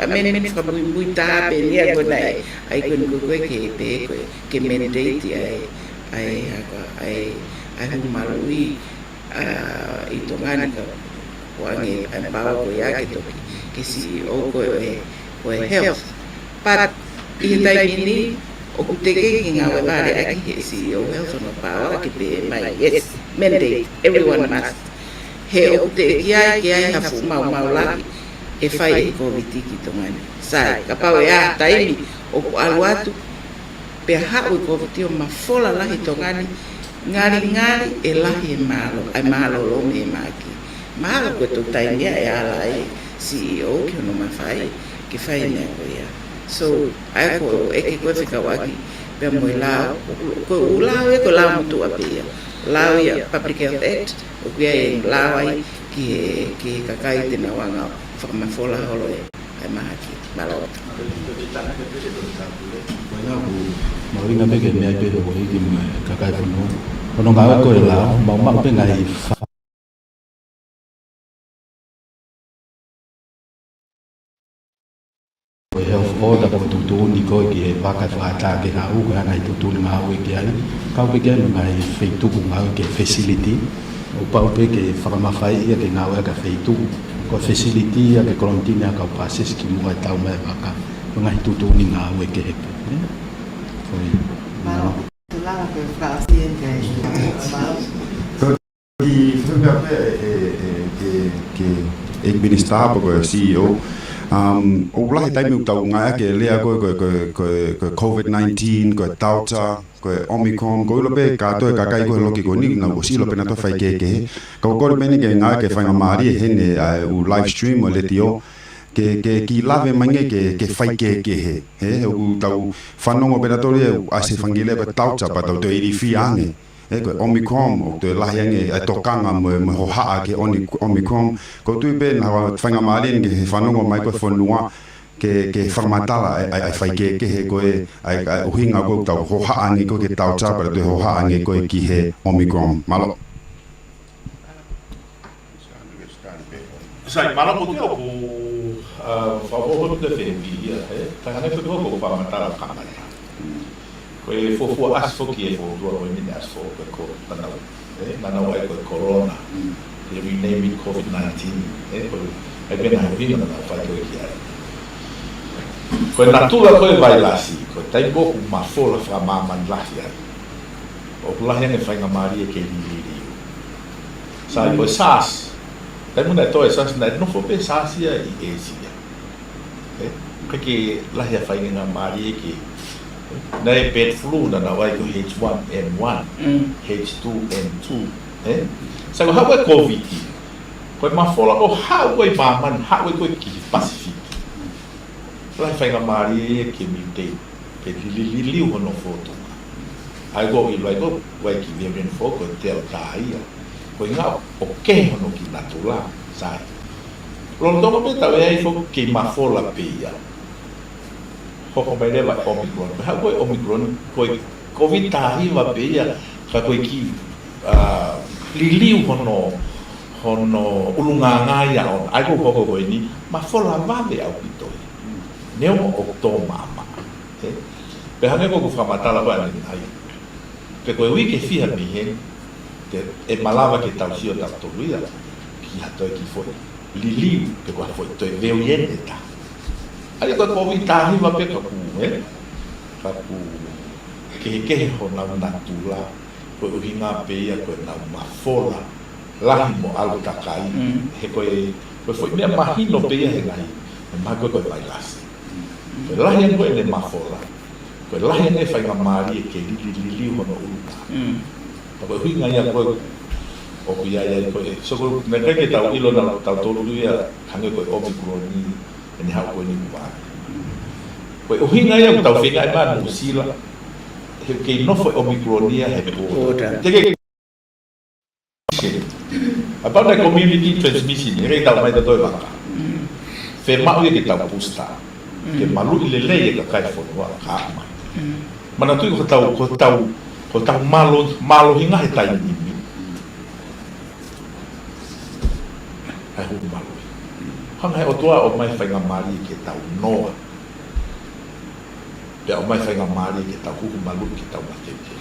amendment fakamuimui taha pē ia ko ena ē, ʻa ia ko eni ko e ke pē ko e, ke mandate ʻa e, ʻa e, ʻa e, ʻa e, ʻa e hū maluʻi, ʻa, ʻi Tonga ni ka ʻoange ʻa e pāua ko ia ke toki, ke CEO ko e, ko e health. But ʻi he taimi ni, ʻoku teʻeki ke ngāue vale ʻaki he CEO health hono pāua ke pehē mai, yes, mandate, everyone must. He ʻoku teʻeki ai ke ʻi ai ha fuʻu maumau lahi ʻe fai ʻe he Kōviti ki Tonga ni. Sai, kapau ʻe ʻi ai ha taimi ʻoku ʻalu atu, pea haʻu e Kōviti ʻo mafola lahi ʻi Tonga ni, ngalingali ʻe lahi e mālō, ʻa e mālōlō mei he mahaki. Mahalo ko e toe taimi ia ʻe ala ai e CEO ki hono mafai ke fai e meʻa ko ia. So, ʻa ia ko e ʻeke ko e fekauʻaki pea mo e lao, ko e ʻū lao ia ko e lao motuʻa pē ia. Lao ia Public Health Act, ʻoku ʻi ai e lao ai ki he, ki he kakai te nau hanga ʻo fakamafola holo e ʻa e mahaki. Mālō. Ko ia ʻoku mahuʻinga pē ke meʻa pē ʻe he houʻeiki mo e kakai e fonua. Ko hono ngāue ko e lao, maumau pē ngaahi fa-, ko e health order ko e tuʻutuʻuni ko ē ki he vaka ʻe fakaʻatā ke haʻu, ko e hā e ngaahi tuʻutuʻuni ngāue ki ai. Kau pē ki ai mo e ngaahi feituʻu ngāue ki he facility. ʻOku pau pē ke fakamafaiʻi ia ke ngāueʻaki ʻa e feituʻu. Ko e facility ia ke kolonitini ʻa e kau pasesi kimuʻa e tau mai e vaka. Ko e ngaahi tuʻutuʻuni ngāue kehe pē, ē? Ko ia. Mālō. Mālō. Tulala ko e fakaʻosi eni ka e. Mālō. Ko e kiʻi fepea pē, ē, ē, ē, ke, ke, ʻEiki Minisitā pe ko e CEO. Um, ʻoku lahi e taimi ʻoku tau ngāueʻaki e lea ko e, ko e, ko e, ko e, ko e Covid nineteen, ko e Delta, ko e Omicron, ʻoku ʻilo pē kātoa e kakai ko ē he loki ko eni, nau ʻosi ʻilo pē nautolu e faikehekehe. Ka ʻoku ou kole pē eni ke ngāueʻaki e faingamālie heni ʻa e ʻū live stream ʻo e letiō, ke, ke kiʻi lave mai ange ke, ke faikehekehe. He, he ʻoku tau fanongo pē nautolu ia ʻa e faʻahinga lea ko e Delta pea tau toe ilifia ange. Ē, ko e Omicron, ʻoku toe lahi ange ʻa e tokanga mo e, mo e hohaʻa ki he Oni-, Omicron. ʻOku ou tui pē naʻa faingamālie eni ke fanongo mai ko e fonua, ke, ke fakamatala ʻa e, ʻa e, ʻa e faikehekehe ko ē, ʻa e, ʻa e ʻuhinga ko ē ʻoku tau hohaʻa ange ko ē ki he Delta, pea toe hohaʻa ange ko ē ki he Omicron. Mālō. Sai, mālō ʻaupito ʻoku, ʻa, fakafoʻou atu e fēfē ia, ē? Ka hangē pē ko ʻeku fakamatala kamata. Ko e fuofua ʻasi foki e fōtunga ko eni ʻasi foki ko e ko-, naʻa nau, ē, naʻa nau ʻai ko e corona. They rename it COVID nineteen, ē, ko e, ʻa e pē ngaahi ʻuhinga naʻa nau fai ko ē ki ai. Ko e natula ko ē vailasi, ko e taimi ko ē ʻoku mafola fakamāmani lahi ai, ʻoku lahi ange faingamālie ke liliu. Sai, ko e SARS. Taimi naʻe tō ai e SARS, naʻe nofo pē SARS ia ʻi ʻĒsia. Ē? ʻIkai ke lahi ʻa e faingamālie ke, naʻe bird flu naʻa nau ʻai ko e H one N one, H two N two, ē? Sai, ko e haʻu e COVID, ko e mafola ko ē haʻu ko ē ʻi māmani, haʻu ko ē ki Pasifiki. Lahi faingamālie ia ke mutate, ke lili-, liliu hono fōtunga. ʻA ia ko e ʻilo ai ko ē ʻoku ʻi ai e kiʻi variant foki ko e Delta ia. Ko e ʻuhinga ʻoku kehe hono kiʻi natula, sai. Lolotonga pē ʻetau ʻi ai foki kei mafola pē ia, hoko mai leva Omicron. Ko e haʻu ko ē Omicron, ko e COVID taha hiva pē ia, ka ko e kiʻi, ʻa, liliu hono, hono ʻulungaanga ia ʻo, ʻa ia ko e hoko ko eni, mafola vave ʻaupito ia. Neongo ʻoku tō maʻamaʻa. Ē? Pea hangē ko ʻeku fakamatala ko ē ʻanenai, pe ko e uike fiha mei heni, te, ʻe malava ke tau sio tautolu ia ki ha toe kiʻi foʻi liliu, pe ko ha foʻi toe variant ʻe taha. ʻA ia ko e COVID taha hiva pē ka ʻoku, ē? Ka ʻoku kehekehe honau natula, ko e ʻuhinga pē ia ko ʻenau mafola lahi mo ʻalu takai. He ko e, ko e foʻi meʻa mahino pē ia he ngaahi, he mahino ko e vailasi. Ko e lahi ange ko ē ʻene mafola, ko e lahi ange faingamālie ke lili-, liliu hono ʻulungaanga. Ka ko e ʻuhinga ia ko ē ʻoku ʻi ai ai ko ē. So ko e meʻa ke tau ʻilo naʻa tautolu ia hangē ko e Omicron ʻi heʻene haʻu ko eni kuo ʻave. Ko e ʻuhinga ia ʻoku tau feinga ai mai Nuʻusila, he kei nofo e Omicron ia he pō. Pō. Te ke ʻa pau naʻe community transmission, ʻe kei tau mai tautolu e vaka. Fiemaʻu ia ke tau booster. Ke maluʻi lelei e kakai e fonua, ka mai. Manatuʻi ko ʻetau, ko ʻetau, ko ʻetau mālo-, mālohinga he taimi ni ʻa e huhu maluʻi. Hanga he ʻOtua ʻo ʻomai faingamālie ke tau noa. Pea ʻomai faingamālie ke tau huhu maluʻi ke tau mateuteu.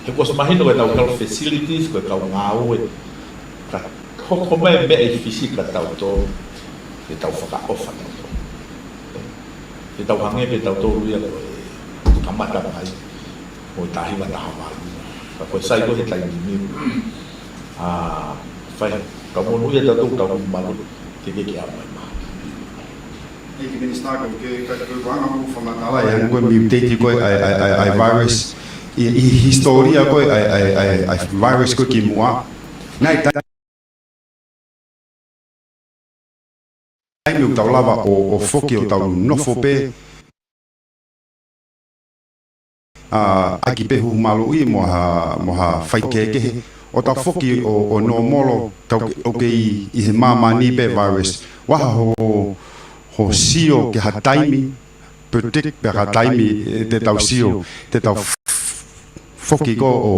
He kuo ʻosi mahino ko ʻetau health facilities, ko e kau ngāue, ka hoko mai e meʻa ʻi Fisi kia tautolu, ke tau fakaʻofa tautolu. Ke tau hangē pē tautolu ia ko e kamata mai, ko e taha hiva taha valu. Ka ko e sai ko ē he taimi ni, ʻa, fai, ka monūʻia tautolu, tau huhu maluʻi, ke ke ke ʻomai mai. ʻEiki Minisitā, ko e, ka, ko e anga hoʻo fakamatala, ʻa ia ko e mutate ko ē ʻa e, ʻa e, ʻa e, ʻa e virus, ʻi, ʻi he hisitōlia ko ē ʻa e, ʻa e, ʻa e, ʻa e virus ko ē kimuʻa. Naʻe ta-, taimi ʻoku tau lava ʻo, ʻo foki ʻo tau nofo pē, ʻa, ʻaki pē huhu maluʻi mo ha, mo ha faikehekehe, ʻo tau foki ʻo, ʻo nōmolo, tau ke, ʻoku kei ʻi he māmani pē virus. Vaha hoʻo, hoʻo sio ki ha taimi, predict pē ha taimi, ē, te tau sio, te tau f-, foki ko ē ʻo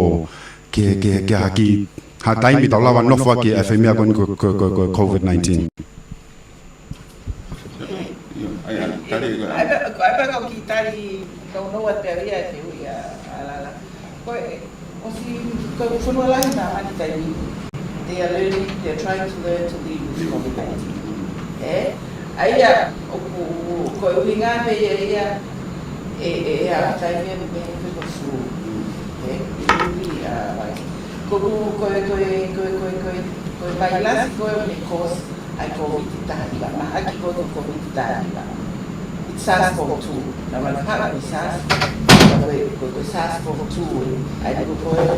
ke, ke, ke ha kiʻi, ha taimi tau lava nofo ʻaki ʻa e foʻi meʻa ko eni ko, ko, ko, ko e COVID nineteen. ʻA ia, tali ko ē. ʻAi pē, ʻai pē ko e kiʻi tali nounou atu pē ia ʻe fehuʻi ʻa, ʻa Lala. Ko e, ʻosi, ko e fonua lahi ʻi māmani taimi ni, they are learning, they are trying to learn to live with COVID nineteen. Ē? ʻA ia, ʻoku, ko e ʻuhinga pē ia ia, ʻe, ʻe, ʻe ʻalu taimi ia mei he ko e flu. Ē? Ui, ʻa, vai. Ko, ko, ko e, ko e, ko e, ko e, ko e, ko e vailasi ko ē ʻoku ne cause ʻa e COVID taha hiva, mahaki ko ē ko e COVID taha hiva. It's SARS-CoV two. Naʻa nau haʻu ko e SARS, ko e, ko e, ko e SARS-CoV two ē. ʻA ia ko e, ko e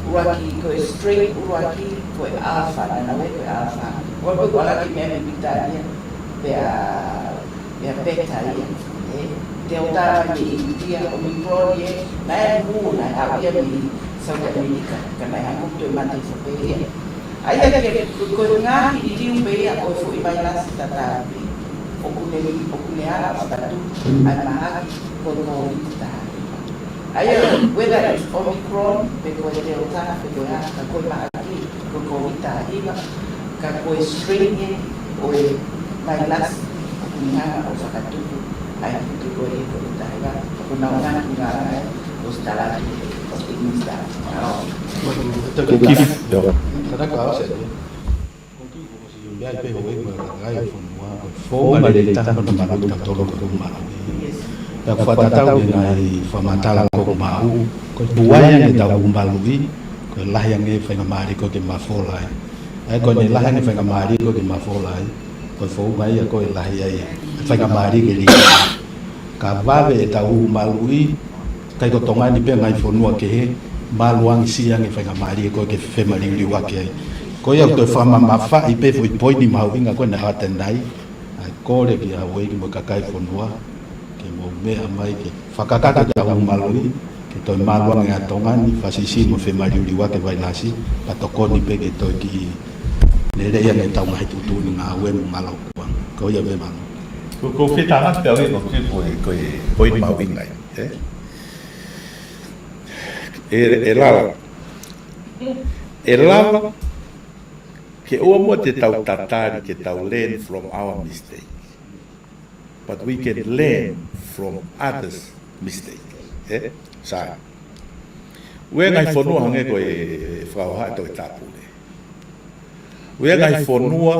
ʻuluaki, ko e strain ʻuluaki, ko e Alpha, naʻa nau ui ko e Alpha. Ko e, ko e ʻuluaki meʻa mei Pilitānia, pea, pea Beta ia. Ē, Delta mai mei ʻInitia, Omicron ē, naʻe hū, naʻe haʻu ia mei South America, ka naʻe hangē ʻoku toe mate hifo pē ia. ʻA ia ke, ko, ko e ngaahi liliu pē ia ʻo e foʻi vailasi tatau pē. ʻoku ne, ʻoku ne ala fakatupu ʻa e mahaki ko e Kōviti taha hiva. ʻA ia, whether it's Omicron, pe ko e Delta, pe ko e hā, ka ko e mahaki ko e Kōviti taha hiva, ka ko e strain ʻeni ʻo e vailasi ʻoku ne hanga ʻo fakatupu ʻa e kupu ko e Kōviti taha hiva, ʻoku nau ngāue ngāue ʻo stalati ʻo e Minisitā. Mālō. Thank you. Kātaki ʻo aʻu atu. Ko e tuʻu ko e ʻosi ʻo e meʻa pē ʻoku ʻi ai e kakai e fonua, ko e founga lelei taha hono maluʻi ʻetau tolu ko e hū maluʻi. Pea ʻoku fakatatau ki he ngaahi fakamatala kuo maʻu, ko e tuai ange ʻetau hū maluʻi, ko e lahi ange e faingamālie ko ē ke mafola ai. ʻA ia ko ʻene lahi ange e faingamālie ko ē ke mafola ai, ko e founga ia ko ē lahi ai e faingamālie ke lī. Ka vave ʻetau hū maluʻi, ʻikai ko Tonga ni pē, ngaahi fonua kehe, māluʻi ange, siʻi ange e faingamālie ko ē ke femaliuliuaki ai. Ko ia ʻoku toe fakamamafaʻi pē foʻi poini mahuʻinga ko ē naʻe ʻoatu ʻanenai, ʻa e kole ki he houʻeiki mo e kakai e fonua, ke mou meʻa mai ke fakakakato ʻetau hū maluʻi, ke toe māluʻi ange ʻa Tonga ni, fakasiʻisiʻi mo femaliuliuaki e vailasi, pea tokoni pē ke toe kiʻi lelei ange ʻetau ngaahi tuʻutuʻuni ngāue mo e ngāue lōkuʻanga. Ko ia pē, mālō. Ko, ko e fetanga te au ko e, ko e, ko e poini mahuʻinga ia, ē? ʻE, ʻe lava. ʻE lava ke ʻoua muʻa te tau tatali, ke tau learn from our mistake. But we can learn from others' mistake. Ē? Sai. ʻOku ʻi ai e ngaahi fonua hangē ko e fakahohaʻa ʻe Toketā Pule. ʻOku ʻi ai e ngaahi fonua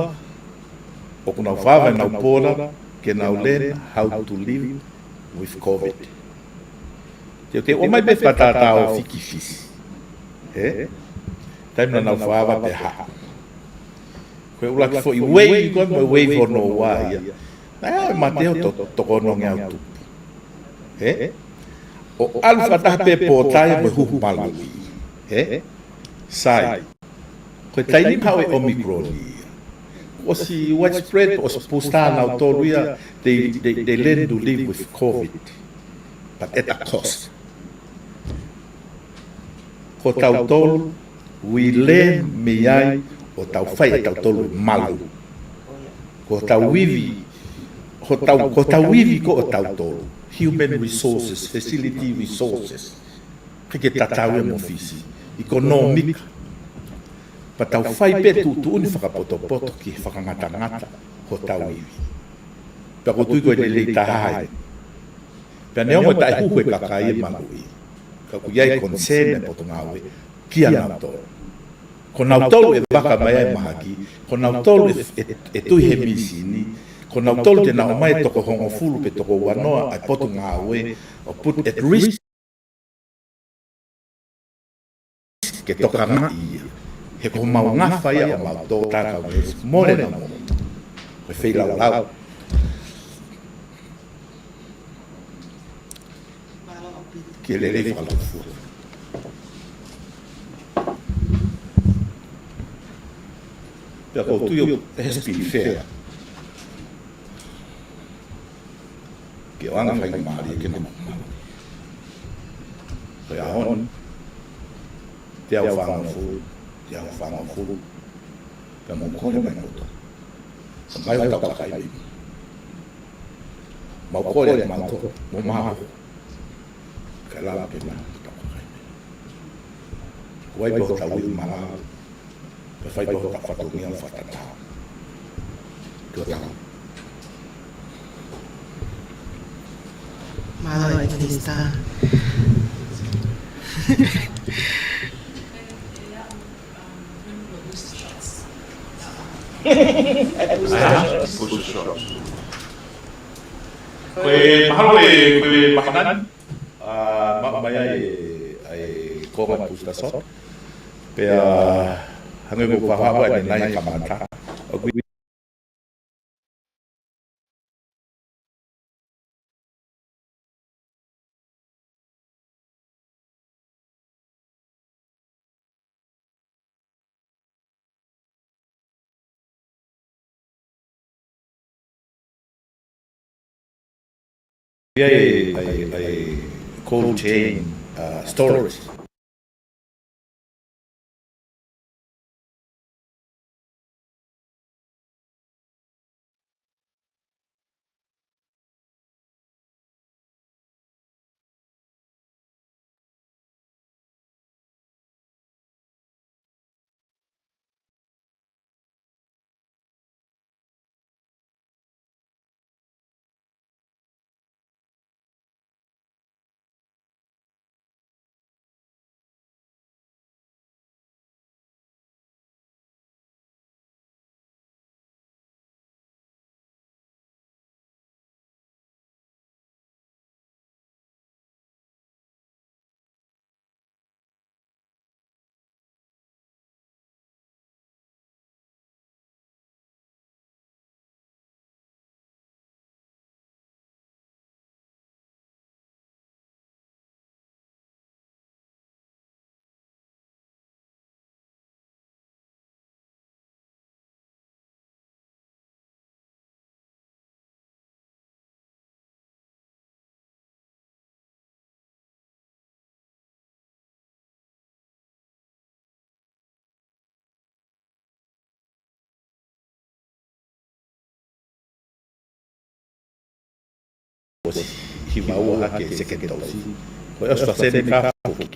ʻoku nau fakaava ʻenau pola ke nau learn how to live with COVID. Te, te u ʻomai pē fakatātā ʻo Fiki, Fisi. Ē? Taimi naʻa nau fakaava pē ha. Ko e ʻuluaki foʻi wave ko ē mo e wave hono ua ia, naʻe ʻi ai e mate ʻo to-, toko ono ngeau tupu. Ē? ʻO ʻalu fakataha pē pōtae mo e hū maluʻi. Ē? Sai. Ko e taimi haʻu e Omicron ia, ʻosi widespread, ʻosi booster ʻa nautolu ia, they, they, they learn to live with COVID, but at a cost. Ko tautolu, we learn mei ai ʻo tau fai ʻe tautolu e malu. Ko hotau ivi, hotau, ko hotau ivi ko ē ʻo tautolu, human resources, facility resources, ʻikai ke tatau ia mo Fisi, ʻekonōmika. Pea tau fai pē tuʻutuʻuni fakapotopoto ki he fakangatangata hotau ivi. Pea ʻoku ou tui ko e lelei taha ia. Pea neongo ʻe taʻehuhu e kakai e maluʻi, ka ʻoku ʻi ai e concern e Potungāue kia nautolu. Ko nautolu ʻe vaka mai ai e mahaki, ko nautolu ʻe, ʻe, ʻe tui he mīsini, ko nautolu te nau ʻomai e toko hongofulu pe toko uanoa ʻa e Potungāue ʻo put at risk ke tokangaʻi ia. He ko homau ngafa ia ʻo mau tō takau mei he mole na mo. Ko e feilaulau. Ke lelei fakalūkufua. Pea ʻoku ou tui ʻoku, it has been fair. Ke ʻoange faingamālie ke nau malu. Ko e ʻaho ni, teau fāngofulu, teau fāngofulu, pea mou kole mai kimoutolu. Ka mai hotau kakai mei muli. Mau kole atu mautolu, mou maʻu. Kae lava ke maʻu hotau kakai mei muli. Kuo ʻi ai pē hotau ivi malava. Pea fai pē hotau fatongia fakatatau. Tuʻa tau. Mālō e Minisitā. Ko e mahalo e, ko e mahana ni, ʻa, maʻu mai ai e, ʻa e konga booster shot. Pea hangē ko e fakahā ʻanenai e kamata. ʻOku ʻi ai e, ʻa e, ʻa e cold chain, uh, storage. Kuo ʻosi hiva ua hake e seketosi. Ko e ʻosi fā sene ka foki